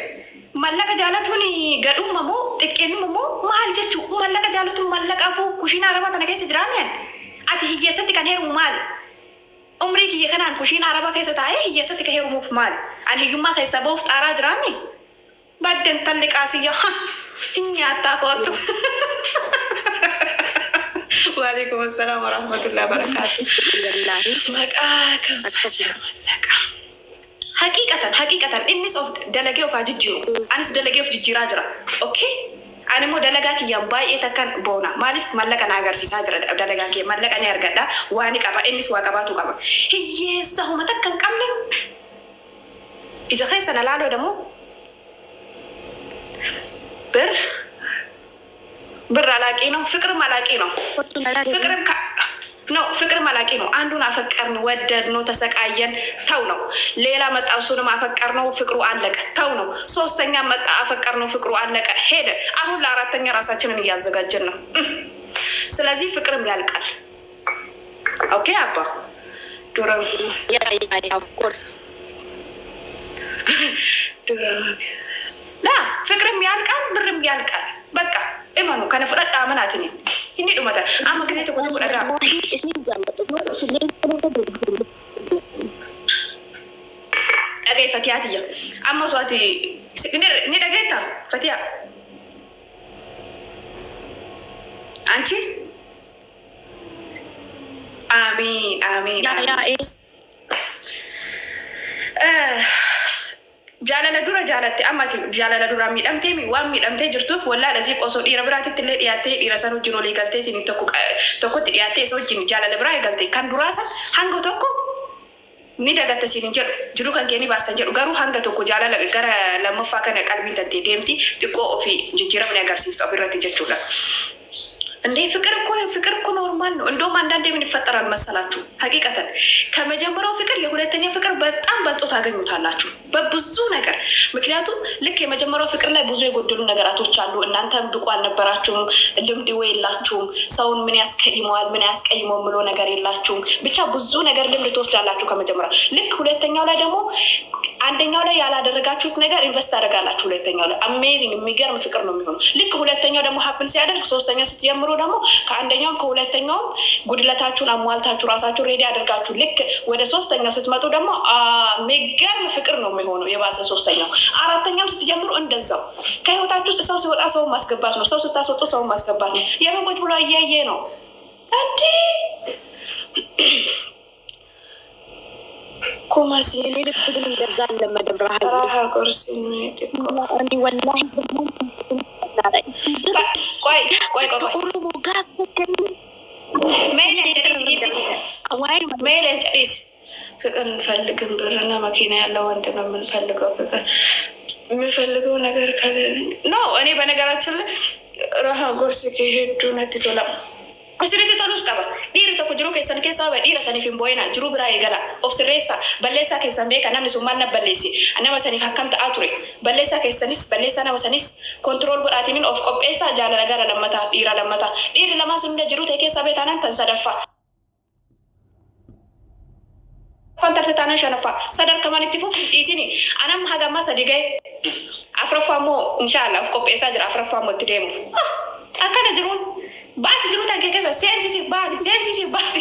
mallaqa jaalatuun gadhumma moo xiqqeenuma moo maal jechuu? Mallaqa jaalatuun mallaqaafuu kushiina arabaa tana keessa jiraameen ati hiyyeessatti kan heerumu maali? Umrii kiyya kanaan kushiina arabaa keessa taa'ee hiyyeessatti kan heerumuuf maali? Ani hiyyummaa keessa ba'uuf xaaraa jiraami? Badden talli qaasiyya hin nyaattaa koottu. Waalaikum assalaam warahmatullahi wabarakaatu. Wallaahi Maqaa kabaja mallaqa. Haqiiqatan haqiiqatan innis of dalagee of haa jijjiiru. Anis dalagee of jijjiiraa jira. Okay? Ani immoo dalagaa kiyyaan baay'ee takkan boona. Maaliif mallaqa na agarsiisaa jira dalagaan kiyya. Mallaqa ni argadha. Waa ni qaba. Innis waa qabaatu qaba. Hiyyeessa homa takka hin qabne. Ija keessa na laaloo damoo ብር ብር አላቂ ነው፣ ፍቅርም አላቂ ነው። ፍቅርም ነው። ፍቅር አላቂ ነው። አንዱን አፈቀርን፣ ወደድነው፣ ተሰቃየን፣ ተው ነው። ሌላ መጣ፣ እሱንም አፈቀርነው፣ ፍቅሩ አለቀ፣ ተው ነው። ሶስተኛ መጣ፣ አፈቀርነው፣ ፍቅሩ አለቀ፣ ሄደ። አሁን ለአራተኛ ራሳችንን እያዘጋጀን ነው። ስለዚህ ፍቅርም ያልቃል። Okay አባ ዱረ Yeah, of course. ላ ፍቅርም ያልቃል፣ ብርም ያልቃል። በቃ እመኑ kana fudhadhaa amanaatiin inni dhumata amma ጊዜ tokko tokko dhagaa. Isin jaalladhu. Dhagaye, Fatiyaa tiyya, amma osoo ati ni dhageetta, Fatiyaa, አንቺ አሚን አሚን። Yeah. Jaalala dura jaalatte, amma ati jaalala dura miidhamtee waan miidhamtee jirtuuf, wallaa laziif osoo dhiira biraatitti illee dhiyaattee, dhiira san wajjin olii galteetiin tokko tokkotti dhiyaattee, isa wajjin jaalala biraa eegalte, kan duraa san hanga tokko ni dagatta siin hin jedhu, jiru kan kee ni baastan jedhu, garuu hanga tokko jaalala gara lammaffaa kana qalbiin tantee deemti, xiqqoo ofii jijjiirama ni agarsiiftu ofirratti jechuudha. እንዴ ፍቅር እኮ፣ ፍቅር እኮ normal ነው። እንደውም አንዳንዴ ምን ይፈጠራል መሰላችሁ? ሀቂቀተን ከመጀመሪያው ፍቅር የሁለተኛ ፍቅር በጣም በልጦ ታገኙታላችሁ በብዙ ነገር። ምክንያቱም ልክ የመጀመሪያው ፍቅር ላይ ብዙ የጎደሉ ነገራቶች አሉ። እናንተም ብቁ አልነበራችሁም፣ ልምድ ወይ የላችሁም፣ ሰውን ምን ያስቀይመዋል ምን ያስቀይመው ብሎ ነገር የላችሁም። ብቻ ብዙ ነገር ልምድ ትወስዳላችሁ ከመጀመሪያው። ልክ ሁለተኛው ላይ ደግሞ አንደኛው ላይ ያላደረጋችሁት ነገር invest ታደርጋላችሁ። ሁለተኛው ላይ amazing የሚገርም ፍቅር ነው የሚሆነው። ልክ ሁለተኛው ደግሞ happen ሲያደርግ፣ ሶስተኛ ስትጀምሩ ደግሞ ከአንደኛውም ከሁለተኛውም ጉድለታችሁን አሟልታችሁ፣ ራሳችሁን ready አድርጋችሁ ልክ ወደ ሶስተኛው ስትመጡ ደግሞ የሚገርም ፍቅር ነው የሚሆነው የባሰ ሶስተኛው። አራተኛም ስትጀምሩ እንደዛው። ከህይወታችሁ ውስጥ ሰው ሲወጣ ሰውን ማስገባት ነው። ሰው ስታስወጡ ሰውን ማስገባት ነው። የምን ቁጭ ብሎ እያየ ነው እንዴ? ኩማሲ። የኔ ልብ ግን እንደዛ አልለመደም። ረሃ ራሃ ቁርሲ። እኔ ወላሂ ቆይ ቆይ ቆይ ቆይ። ኦሮሞ gaafa Meeleen jedhis giifti, ሜለን ጨዲስ። ፍቅር እንፈልግም፣ ብርና መኪና ያለው ወንድ ነው የምንፈልገው። ፍቅር የሚፈልገው ነገር ከሌለ no። እኔ በነገራችን ላይ ረሃ gorsi kee hedduu natti tola. Isinitti tolus qaba. Dhiirri tokko jiruu keessan keessaa bahe, dhiira saniif hin boo'ina. Jiruu biraa eegala. Of sirreessa. Balleessaa keessan beeka. Namni sun maal na balleessi? Nama saniif akkam ta'aa ture? Balleessaa keessanis balleessaa nama sanis control godhaatiniin of qopheessaa jaalala gara lammataa, dhiira lammataa. Dhiirri lamaan sun hunda jiruu ta'e keessaa bahe taanaan tan sadaffaa. Afaan tarte taanaan shanaffaa. Sadarkaa itti fuuf hin dhiisini. Anam hagammaa sadi ga'e. Afuraffaa immoo inshaallah of qopheessaa jira, afuraffaa immoo itti deemuuf. Akkana jiruun baasi, jiruu tan kee keessa seensisi baasi, seensisi baasi.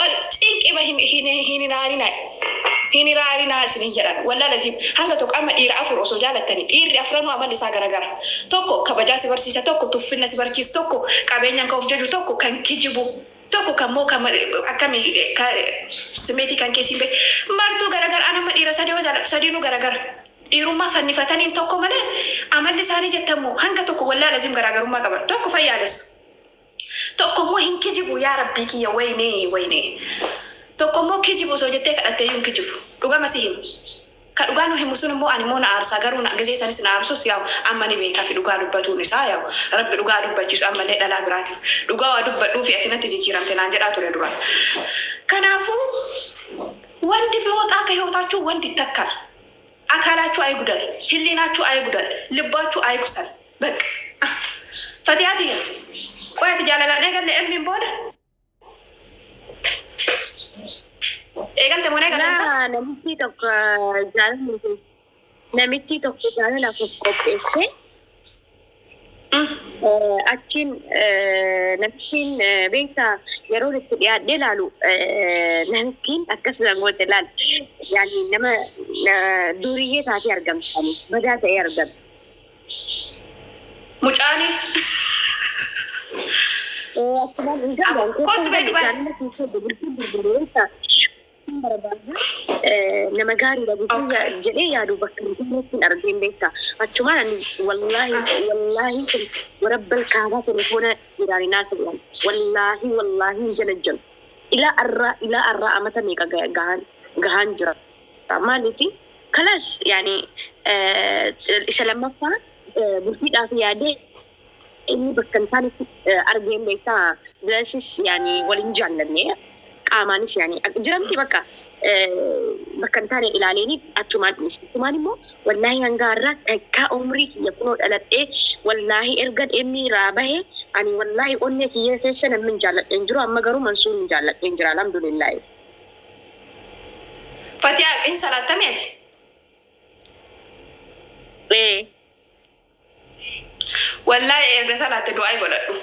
Ol cinqima hin hin hin ilaalinaa. Hin ilaalinaa isinin jedhan. Wallaa laziim hanga tokko amma dhiira afur osoo jaalattanii, dhiirri afranuu amalli isaa garagara. Tokko kabajaa si barsiisa, tokko tuffinna si barsiisa, tokko qabeenyaan kan of jaju, tokko kan kijibu, tokko kan moo kan akkamii simeetii kan keessi hin beeku. Martuu garagara. Anama dhiira sadii yoo jaalladhu sadiinuu garagara. Dhiirummaa fannifataniin tokko malee amalli isaanii jettamu hanga tokko wallaa laziim garaagarummaa qaban. Tokko fayyaalessa. Tokko immoo hin kijibu, yaa rabbii kiyya, waynee waynee. Tokko immoo kijibu osoo jettee kadhattee hin kijibu. Dhugama si himu. Ka dhugaa nu himu sun immoo ani immoo na aarsaa, garuu na gisee sanis na aarsus, yaa'u amma ni beekaa fi dhugaa dubbatuun isaa, yaa'u rabbi dhugaa dubbachiisu. Ammallee dhalaa biraatiif dhugaa waa dubbadhuu fi ati natti jijjiiramte naan jedhaa ture duraan. Kanaafuu ወንድ ቢወጣ ከህይወታችሁ ወንድ ይተካል። አካላችሁ አይጉደል፣ ህሊናችሁ አይጉደል፣ ልባችሁ አይቁሰል። በቃ ፈቲያ ትየ ቆይ ati jaalalaan eegalle emmiin booda eegalte moo eegalte? Laa, namichi tokko jaalalaaf of qopheesse. Achiin namittiin beektaa, yeroo itti dhiyaadhee laalu namittiin akkas goote laal, yaani nama duriyyee taatee argamtani, badaa ta'ee argamte. Mucaani. Akkumaan hin galan. Kottu bee Dubaay. Nama gaariidha jedhee yaadu bakka hin argeen beektaa. Achumaan ani wallaahi wallaahi warabbal kaabaa telefoona jedhaanii naasa'uudhaan wallaahi wallaahi hin jalajjalu. Ilaa arraa amata meeqa gahaan gahaan jira. Maaliifi kalaas yaani isa lammaffaa bultiidhaaf yaadee Inni bakka hin taanetti argeen beektaa bilasis yaani waliin jaallanne qaamaanis yaani jiramti bakka bakka hin taane ilaaleeni achumaan dhiise. Achumaan immoo wallaahi hanga har'aa takkaa umrii kiyya kunoo dhaladhee wallaahi erga inni irraa bahe ani wallaahi onnee kiyya keessa namni hin jaalladhe hin jiru amma garuu Mansuur hin jaalladhe hin jira alhamdulillaahi. Fatiyaa hin salaattamii ati? Ee. Wallaahi erga salaatte du'aayi godhadhu.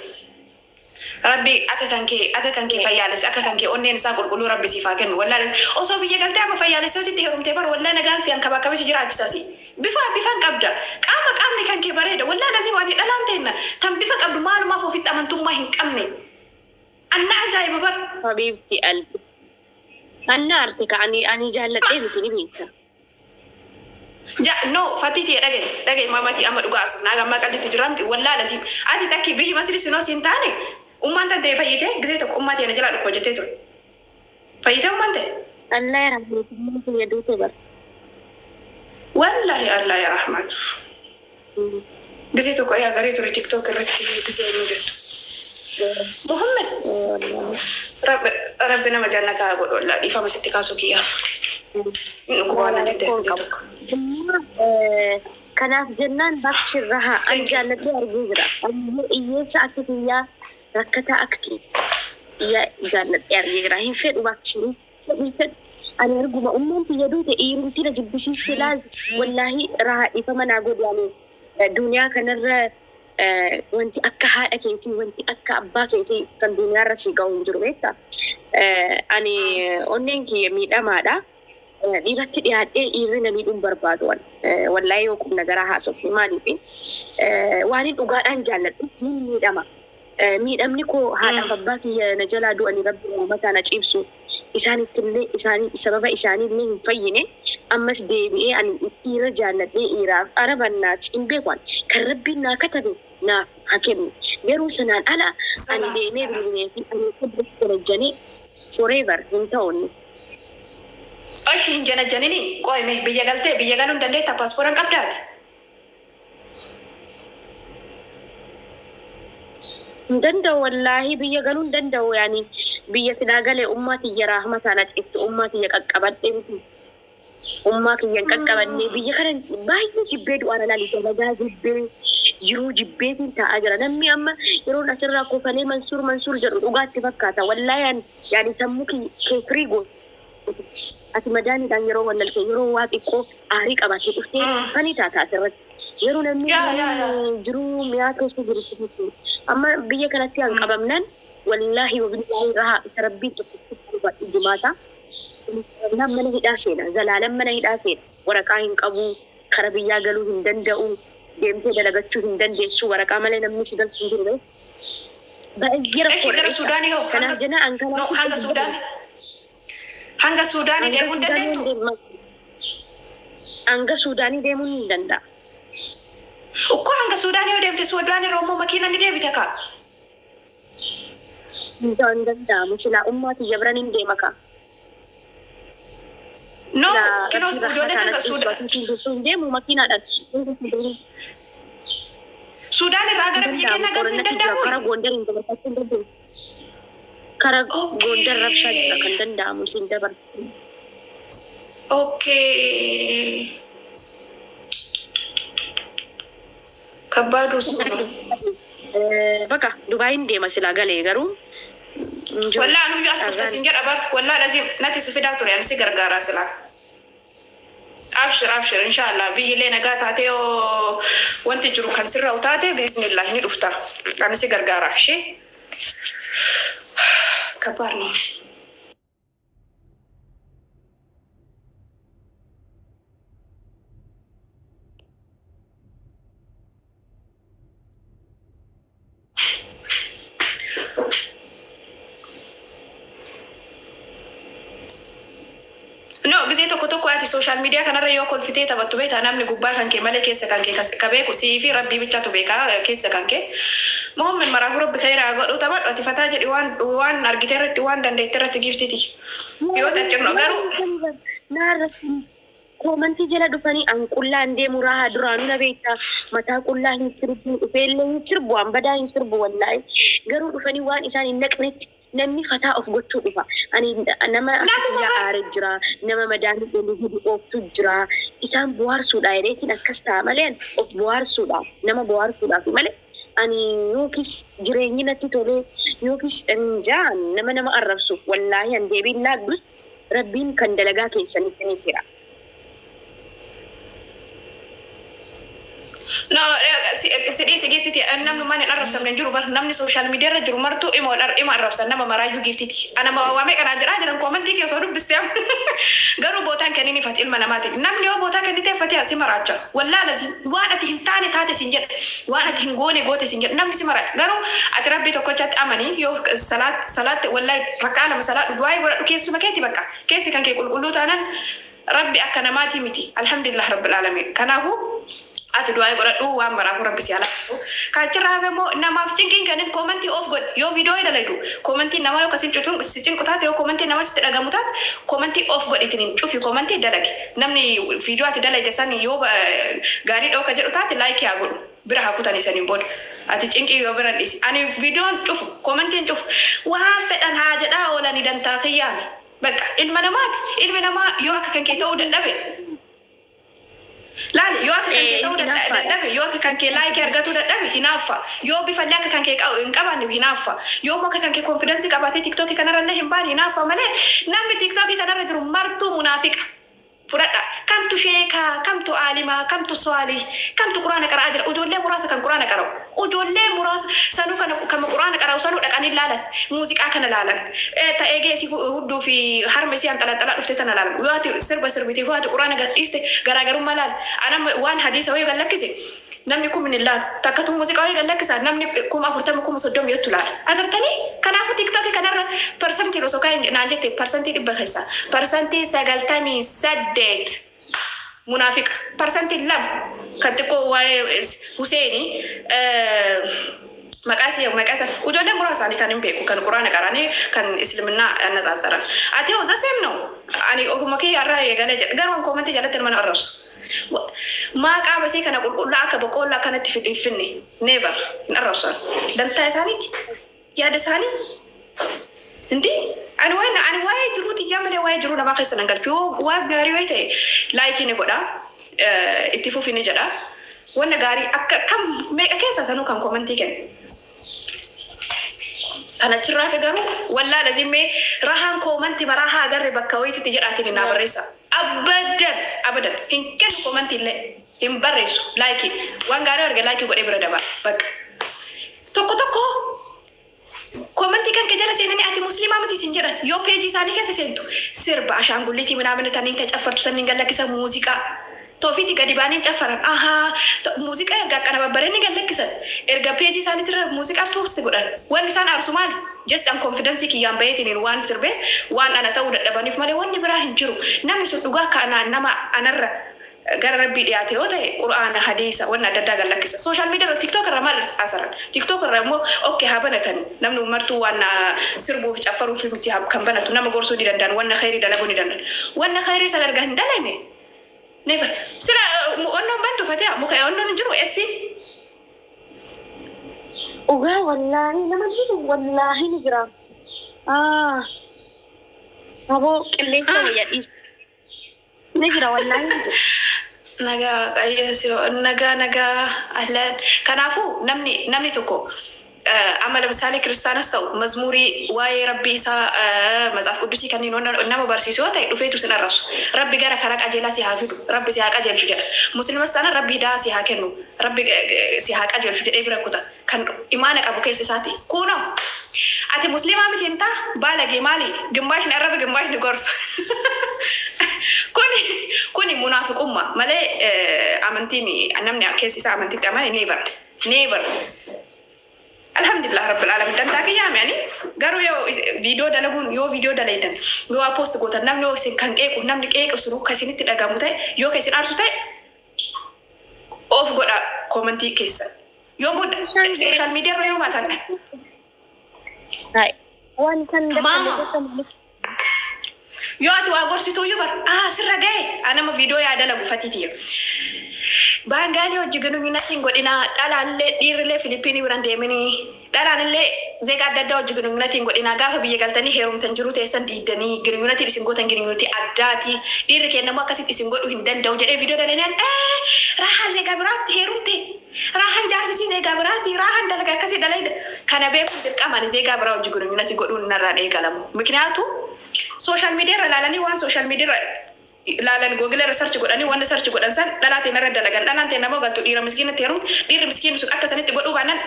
Rabbi akka kan kee akka kan kee fayyaalessi akka kan kee onneen isaa qulqulluu rabbi siif haa kennu. Wallaahi osoo biyya galtee amma fayyaalessootitti heerumtee bar wallaahi nagaan si hankabaakabee si jiraachisasi. Bifa bifan qabda. Qaama qaamni kan kee bareeda. Wallaahi lazii waan dhalaan teenna tan bifa qabdu maalumaaf ofitti amantummaa hin qabne. Anna ajaa'iba bar. Habiibti albi. Anna arse ka ani ani jaalladhee miti ni beekta. Ja no fatii tiyya dhagaye dhagaye mamatii amma dhugaa asufnaa gammaa qallitti jiramti wallaa lazim ati takki biyyi masri sunoo siin taane ummaan tan ta'e fayyite gisee tokko ummaa tiyya na jalaa dhukkuba jettee ture fayyite ummaan ta'e. Allah ya rahmatu kiyya duute bar. Wallaahi Allah ya rahmatu gisee tokko yaa garee ture TikTok irratti gisee inni jettu Muhammad rabbi rabbi nama jannataa godhu wallaa dhiifama sitti kaasuu kiyyaaf dhukkuba waan na jette gisee tokko. Kanaaf jennaan bakki raha ani Thank you. jaalladhee argee jira. Ani hiyyeessa akka kiyyaa rakkataa akka kiyyaa jaalladhee argee jira. Hin fedhu bakki hin fedhu. Ani arguma ummaan kiyya duute dhiirumti na jibbisiiste laal wallaahi raha dhiifama naa godhu ani duniyaa kanarra wanti akka haadha keetii wanti akka abbaa keetii kan duniyaarra si ga'u hin jiru beektaa. Ani onneen kiyya miidhamaadha. Dhiiratti dhiyaadhee dhiirri na miidhuun barbaadu an. Wallaahi yoo qubna garaa haasofne maaliif waan hin dhugaadhaan jaalladhu ni miidhama. Miidhamni koo haadhaaf abbaa kiyya na jalaa du'anii rabbi uumataa na ciibsu isaanittillee isaanii sababa isaaniillee hin fayyine ammas deebi'ee ani dhiira jaalladhee dhiiraaf arabannaati hin beeku an. Kan rabbiin naa katabe naaf haa kennu. Garuu sanaan ala ani Salaam deemee salaam. bilbilee fi ani kabajjanee forever hin ta'u. Oshi hin janajjanini qoyme biyya galtee biyya galuu hin dandeetta paaspoora hin qabdaati. Hin danda'u wallaahi biyya galuu hin danda'u yaani biyya silaa galee ummaa tiyya rahmataan aqibtu ummaa tiyya qaqqabadhee miti. Ummaa kiyya hin qaqqabannee biyya kana baay'ee jibbee du'aan alaali dalagaa jibbee jiruu jibbeetiin taa'aa jira. Namni amma yeroon asirraa kofalee Mansuur Mansuur jedhu dhugaatti fakkaata. Wallaahi ani yaani sammuu kee firii goos. Ati madaaniidhaan yeroo wallalte yeroo waa xiqqoo aarii qabattee dhuftee fanii taata asirratti. Yeroo namni Yaa yaa yaa. jiruu mi'aa keessa jiru amma biyya kanatti han qabamnaan wallaahi wabillaahi rahaa isa rabbiin tokkotti dubbadhu jimaata. Qabamnaan mana hidhaa seena zalaalan mana hidhaa seena waraqaa hin qabu kara biyyaa galuu hin danda'u deemtee dalagachuu hin dandeessu waraqaa malee namni si galchu hin jiru beektu. Baay'ee Eshi rakkoodha gara beektaa. Suudaanii hoo hanga Kanaaf jenna an no kanaaf hanga Suudaan hanga Suudaanii hanga deemuu hin Suudaanii dandeettu? deema hanga Suudaanii deemuun hin danda'a. Ukkoo hanga Suudaanii yoo deemte Suudaan irra immoo makiinaan ni deebita kaa. Hin danda'amu silaa ummaa tiyya biran hin deema kaa. No Silaa kinoo rabbii ijoolleen rahmataan hanga as Suudaan dhiisu asiin hin deemu makiinaadhaan. Suudaan irraa Hin gara biyya danda'amu keenyaa galuu hin qorannatu jira danda'amu. karaa Gondar hin dabarfachuu hin danda'u. Karaa Gondar rabshaa jira kan Okay. danda'amu siin dabarsu. Okay. Kabbaaduu suunu. Bakka Dubaayin deema silaa galee garuu hin jiru. Wallaa anuyyuu as dhufte Carraan siin jedha bar wallaa lazim natti si fidaa ture ani si gargaaraa silaa. Abshir abshir inshallah biyyillee nagaa taatee yoo wanti jiru kan sirra taate biiznillah ni dhufta. Ani si gargaara ishee. Kabbaar no. No Gisee tokko tokko ati social media kanarra yoo kolfitee taphattu beektaa, namni gubbaa kan kee malee keessa kan kee ka beeku sii fi rabbii bichaatu beekaa keessa kan kee. Muhammed maraafuu rabbi khayraa godhu. Taphadhu ati, fataa jedhi, waan argite irratti, waan dandeette irratti, giftiti. Yoo taccirno garuu Comment jala dhufanii an qullaan deemu raahaa duraanuu na beektaa, mataa qullaa hin sirbu, dhufeellee hin sirbu, an badaa hin sirbu wallaahi. Garuu dhufanii waan isaan hin naqnetti namni fataa of gochuu dhufa. Ani nama Namuma akka aare jira, nama madaanii olii gadi ooftu jira. Isaan bohaarsuudha jedheetiin akkas ta'a malee, of bohaarsuudha, nama bohaarsuudhaaf malee, ani yookiis jireenyi natti tolee yookiis jaan nama arrabsu wallaahi an deebiin laaddus rabbiin kan dalagaa keessan isiniif jira. No, si dhiisi giftiti, namni maan hin arrabsamne hin jiru bar. Namni social media irra jiru martuu ima ima arrabsan, nama maraayyuu giftiti. Ana waamee kanaan jedhaa jiran comment kee osoo dubbiste garuu bootaan kennini fati ilma namaati. Namni yoo bootaa kennitee fati asi maraacha. Wallaala si waan ati hin taane taate sin jedha. Waan ati hin goone goote sin jedha. Namni si maraacha. Garuu ati rabbii tokkochatti amanii, yoo salaat salaatte, wallahi rakkaa lama salaat du'aa godhadhu, keessuma keeti bakka. Keessi kan kee qulqulluu taanan rabbi akka namaati miti. Alhamdulillah rabbil alamin. Kanaafuu ati du'aa godhadhu, waan maraafuu rabbi si halaafisu. Kaachirraa hafe immoo namaaf cinqiin kennin, comment off godhi. Yoo viidiyoo dalaydu comment namaa yoo kasin cutu si cinqu taate, yoo comment namaa sitti dhagamu taate, comment off godhitiin cufi, comment dalagi. Namni viidiyoo ati dalayde san yoo gaarii dhooka jedhu taate like haa godhu, bira haa kutanii saniin booda. Ati cinqii yoo bira dhiisi. Ani viidiyoon cufu, commentiin cufu, waan fedhan haa jedhaa oolanii, dantaa kiyyaami. Bakka ilma namaati. Ilmi namaa yoo akka kan kee ta'uu dadhabe, laali, yoo akka kan kee ta'uu dadhabe, yoo akka kan kee like argatuu dadhabe, hinaaffa. Yoo bifallee akka kan kee hin qabaanne, hinaaffa. Yoo immoo akka kan kee confidence qabaatee TikTokii kanarrallee hin baane, hinaaffa malee namni TikTokii kanarra jiru martuu munaafiqa. Fudhadha. Kamtu sheekaa, kamtu aalimaa, kamtu swaalii, kamtu quraana qara'aa jira? Ijoollee muraasa kan quraana qara'u. Ijoollee muraasa sanuu kana kan quraana qara'u sanuu dhaqanii laalan. Muuziqaa kana laalan. Ta'ee geessi hudduu fi harma isii anxalaxalaa dhufte tana laalan. Yoo ati sirba sirbite, yoo ati quraana gadhiiste, garaagarummaa laal. Anam waan hadiisa wayii gad lakkise namni kun hin laalu. Takkatu muuziqaa wayii gad lakkisa, namni 40,000, 30,000 yottu laala. Agartanii? Kanaafuu TikTokii kanarra parsantiin osoo kaa'in naan jette, 100% keessaa 98% munaafiqa. 2% kan xiqqoo waa'ee Huseenii maqaa isii, maqaa isaa, ijoollee muraasaanii kan hin beeku, kan quraana qaranii, kan isliminnaa annatsatsaran. Ati hoo zaseem ነው. Ani ofuma kiyya irraa eegalee jedha. Garuu an comment jalatti nama arrabsu. Maa qaama isii kana qulqullaa akka boqqoollaa akkanatti hin finne. Never hin arrabsan. Dantaa isaaniiti. Yaada isaanii. Hindi ani waan ani waa'ee jiruu xiyyaa malee waa'ee jiruu namaa keessa nan galchu. Yoo waan gaarii wayi ta'e like ni godha. Itti fufi ni jedha. Wanna gaarii akka kam meeqa keessa sanuu kan comment kennu. Kan achirraa fi garuu wallaala zimmee rahaan comment maraa haa agarre bakka wayiititti jedhaatiin naa barreessa. Abadan abadan hin kennu, comment illee hin barreessu, like waan gaarii arge like godhee bira dabala bakka. Tokko tokko comment kan kee jala seenanii ati musliimaa miti isin jedhan. Yoo peejii isaanii keessa seentu sirba ashaangulliitii minaamina taniin tacaffartu saniin gallakkisan, muuziqaa toofiitii gadi baanii caffaran, ahaa, muuziqaa erga akkana babbareedni gallakkisan, erga peejii isaaniitirra muuziqaa post godhan, wanni isaan aarsu maali? Just an confidence kiyyaan baheetiin waan sirbee waan ana ta'uu dadhabaniif malee wanni biraa hin jiru. Namni sun dhugaa kana nama anarra gara rabbii dhiyaate yoo ta'e qur'aana, hadiisa, wanna adda addaa gallakkisa. Social media irra, TikTok irra maal asaran? TikTok irra immoo okay haa banatan, namni martuu waan sirbuuf caffaruuf miti kan banatu. Nama gorsuu ni danda'an, wanna khayrii dalaguu ni danda'an. Wanna khayrii sana erga hin dalagne, never. Sila onnoon bantu fatee muka onnoon hin jiru essi. Dhugaa wallaahi nama jiru, wallaahi ni jira. Ah, aboo qilleensa wayya dhiis. Ni jira, wallaahi ni jira. Nagaa Waaqayyo, nagaa nagaa ahlan. Kanaafuu namni tokko amma ለምሳሌ kiristaanas ta'u mazmuurii waa'ee rabbii isaa matsaaf quddusii kanneen nama barsiisu yoo ta'e dhufeetu sin arrabsu. Rabbi gara karaa qajeelaa si haa fidu, rabbi si haa qajeelchu jedha. Musliimas taanaan rabbi hidaa si haa kennu, rabbi si haa qajeelchu jedhee bira kuta. Kan imaana qabu keessa isaati. Kunoo ati musliimaa miti hin taa baalagee maali, gimmaashni arraba, gimmaashni gorsa. Kuni munaafiqummaa malee amantiin namni keessi isaa amantitti amane never never. Alhamdulillah rabbil alamin, dantaa kiyyaame. Ani garuu yoo viidiyoo dalaguun, yoo viidiyoo dalaytan, yoo waa post gootan, namni yoo isin kan qeequ, namni qeequ sun akka isinitti dhagamu ta'e, yoo ka isin aarsu ta'e, of godha comment keessan. Yoo social media irra yoo baatan Waan kan Maama. Yoo ati waa gorsituu iyyuu bara sirra ga'e anama viidiyoo yaa dalagu fatiitiyo. Baangaalii hojii ግንኙነት godhinaa, dhalaallee dhiirrillee Filipiinii biran deeminii, dhalaanillee zeega adda addaa hojii ግንኙነት godhinaa. Gaafa biyya galtanii heerumtan jiru teessan diidanii ግንኙነት isin gootan ግንኙነት addaati, dhiirri kennamu akkasitti isin godhuu hin danda'u jedhee viidiyoo dalanaan raahaan zeega biraatti heerumte, raahaan jaarsisii zeega biraatti, raahaan dalaga akkasii dalayda. Kana beekuun dirqamaan zeega biraa hojii ግንኙነት godhuun narraa eegalamu. Mikinaatu social media irra ilaalanii, waan social media irra ilaalan Google irra search godhanii, wanta search godhan san dhalaa ta'e narra dalagan. Dhalaan ta'e nama galtu dhiira miskiinatti heerumtu, dhiirri miskiinni sun akka sanitti godhuu baannaan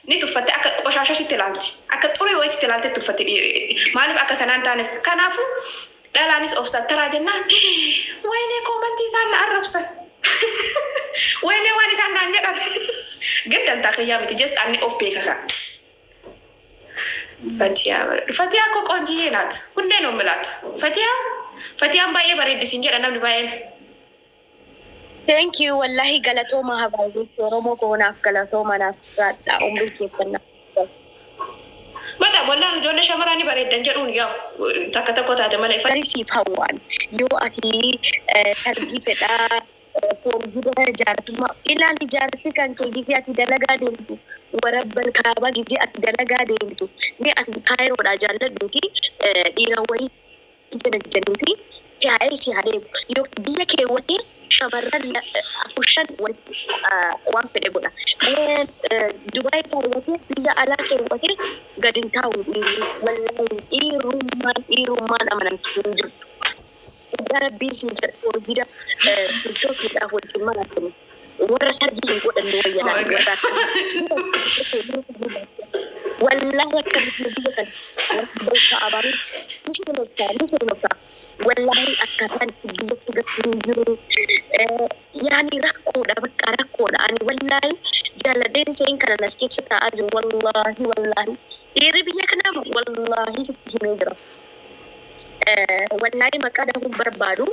ni tuffatte, akka qoshaashasitti ilaalti, akka xurii wayiitti ilaalte tuffatti. Dhiirri maaliif akka kanaan taaneef? Kanaafuu dhalaanis of sattaraa jennaan, waynee comment isaan na arrabsan, waynee waan isaan naan jedhan ግን dantaa kiyyaa miti, just ani of beekasa. ፈቲያ ፈቲያ እኮ ቆንጅዬ ናት። ሁሌ ነው የምላት ፈቲያ። ፈቲያን baay'ee bareeddi siin jedha namni baay'een. Thank you, wallahi galatooma habaayee Oromoo koonaaf galatooma, naaf jiraadha, umrii keessan naaf. በጣም wallaan ijoollee shamarranii bareeddan jedhuun yaa'u takka tokko taate malee. Siif hawwaan yoo ati sargii fedhaa foolgida jaartummaa ilaali, jaarsi kan kee gizee ati dalagaa deemtu, warabban kaabaa gizee ati dalagaa deemtu, mee ati kaayiroodhaa jaalladhuuti dhiira wayii jalajjanuuti taa'ee si adeemu, yoo biyya keewwatee shamarran afur shan walitti waan fedhe godha. Dubaay kaawwatee, biyya alaa keewwatee gadi hin taa'u dhiirri, wallahi dhiirummaan dhiirummaan amanamtu hin jirtu. Dhugaa rabbii siin jedha, hojii TikTokiidhaaf wajjin maraatani. Warra sargii hin godhanne wayya laata warra wallahi akkamitti biyya kana warra abarii ni seenoftaa, ni seenoftaa, wallahi akkaataan itti biyyatti gatti hin jiru yaani rakkoodha, bakka rakkoodha. Ani wallahi jaaladheen seen kana nas keessa taa'aa jiru, wallahi wallahi dhiirri biyya kanaa wallahi sitti himee jira. Wallahi maqaa dhahuun barbaadu,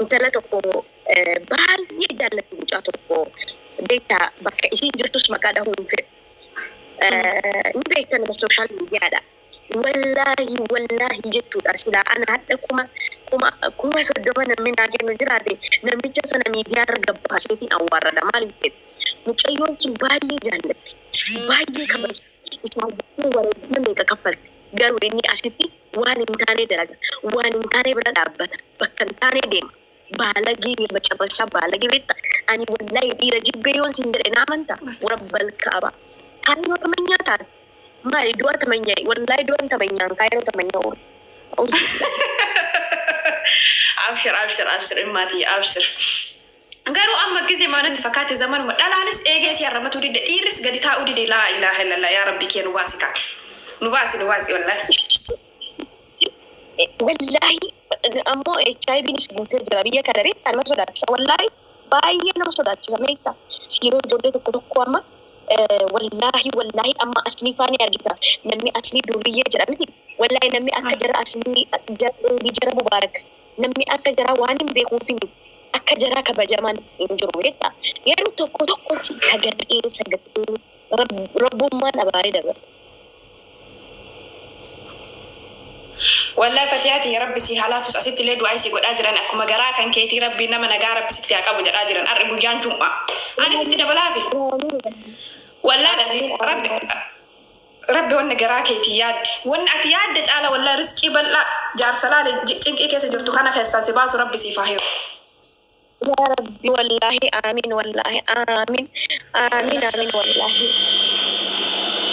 intala tokko baay'ee jaallatti, mucaa tokko beektaa, bakka isiin jirtus maqaa dhahuun hin fedhu. Ni beekta, nama social mediaadha. Wallaahi wallaahi jechuudha, silaa ana hadha 30,000 namni naa kennu jiraate, namicha sana miidiyaa irra gabbaaseetiin awwaarradha. Maaliif jedhu, mucayyoon sun baay'ee jaallatti, baay'ee kabajti, isaan wareegama meeqa kaffalti, garuu inni asitti waan hin taane dalaga, waan hin taane bira dhaabbata, bakka hin taane deema. Baalagee መጨረሻ baalagee beekta. Ani wallahi dhiira jibbee yoon siin jedhe na amantaa? Rabbal kaaba kaayiroo tamanyaa taate maali, du'a tamanyaa, wallahi du'a tamanyaan kaayiroo tamanyaa oolu. Abshir, abshir, abshir, immaatii abshir. Garuu amma ጊዜ maanatti fakkaate zamanuma dhalaanis eegee si harramatu dide, dhiirris gadi taa'uu dide. Laa ilaaha illallah, yaa rabbi kee nu baasi kaa, nu baasi, nu baasi wallahi. Wallahi ammoo HIVnis guutee jira biyya kana, beektaa, nama sodaachisa, wallahi baay'ee nama sodaachisa. Beektaa, yeroo ijoollee tokko tokko amma wallahi wallahi amma aslii faani argita, namni aslii duriyyee jedha miti, wallahi namni akka jara aslii jara mubaarak, namni akka jara waan hin beekuuf miti, akka jara kabajaman hin jiru. Beektaa, yeroo tokko tokko sagaxee sagaxee rabbummaan abaaree dabarta. Wallahi fatihaati rabbi si halaafus, asitti illee du'aa isii godhaa jiran, akkuma garaa kan keetii rabbi nama nagaa rabbi sitti haa qabu jedhaa jiran. Har'i guyyaan jum'aa ani sitti dabalaafi wallahi asi rabbi rabbi wanni garaa keetii yaadde, wanni ati yaadde caala, wallahi riskii bal'aa jaarsa laale cinqii keessa jirtu kana keessaa si baasu rabbi siif haa hiru. Ya Rabbi, wallahi amin, wallahi amin, amin, amin, wallahi.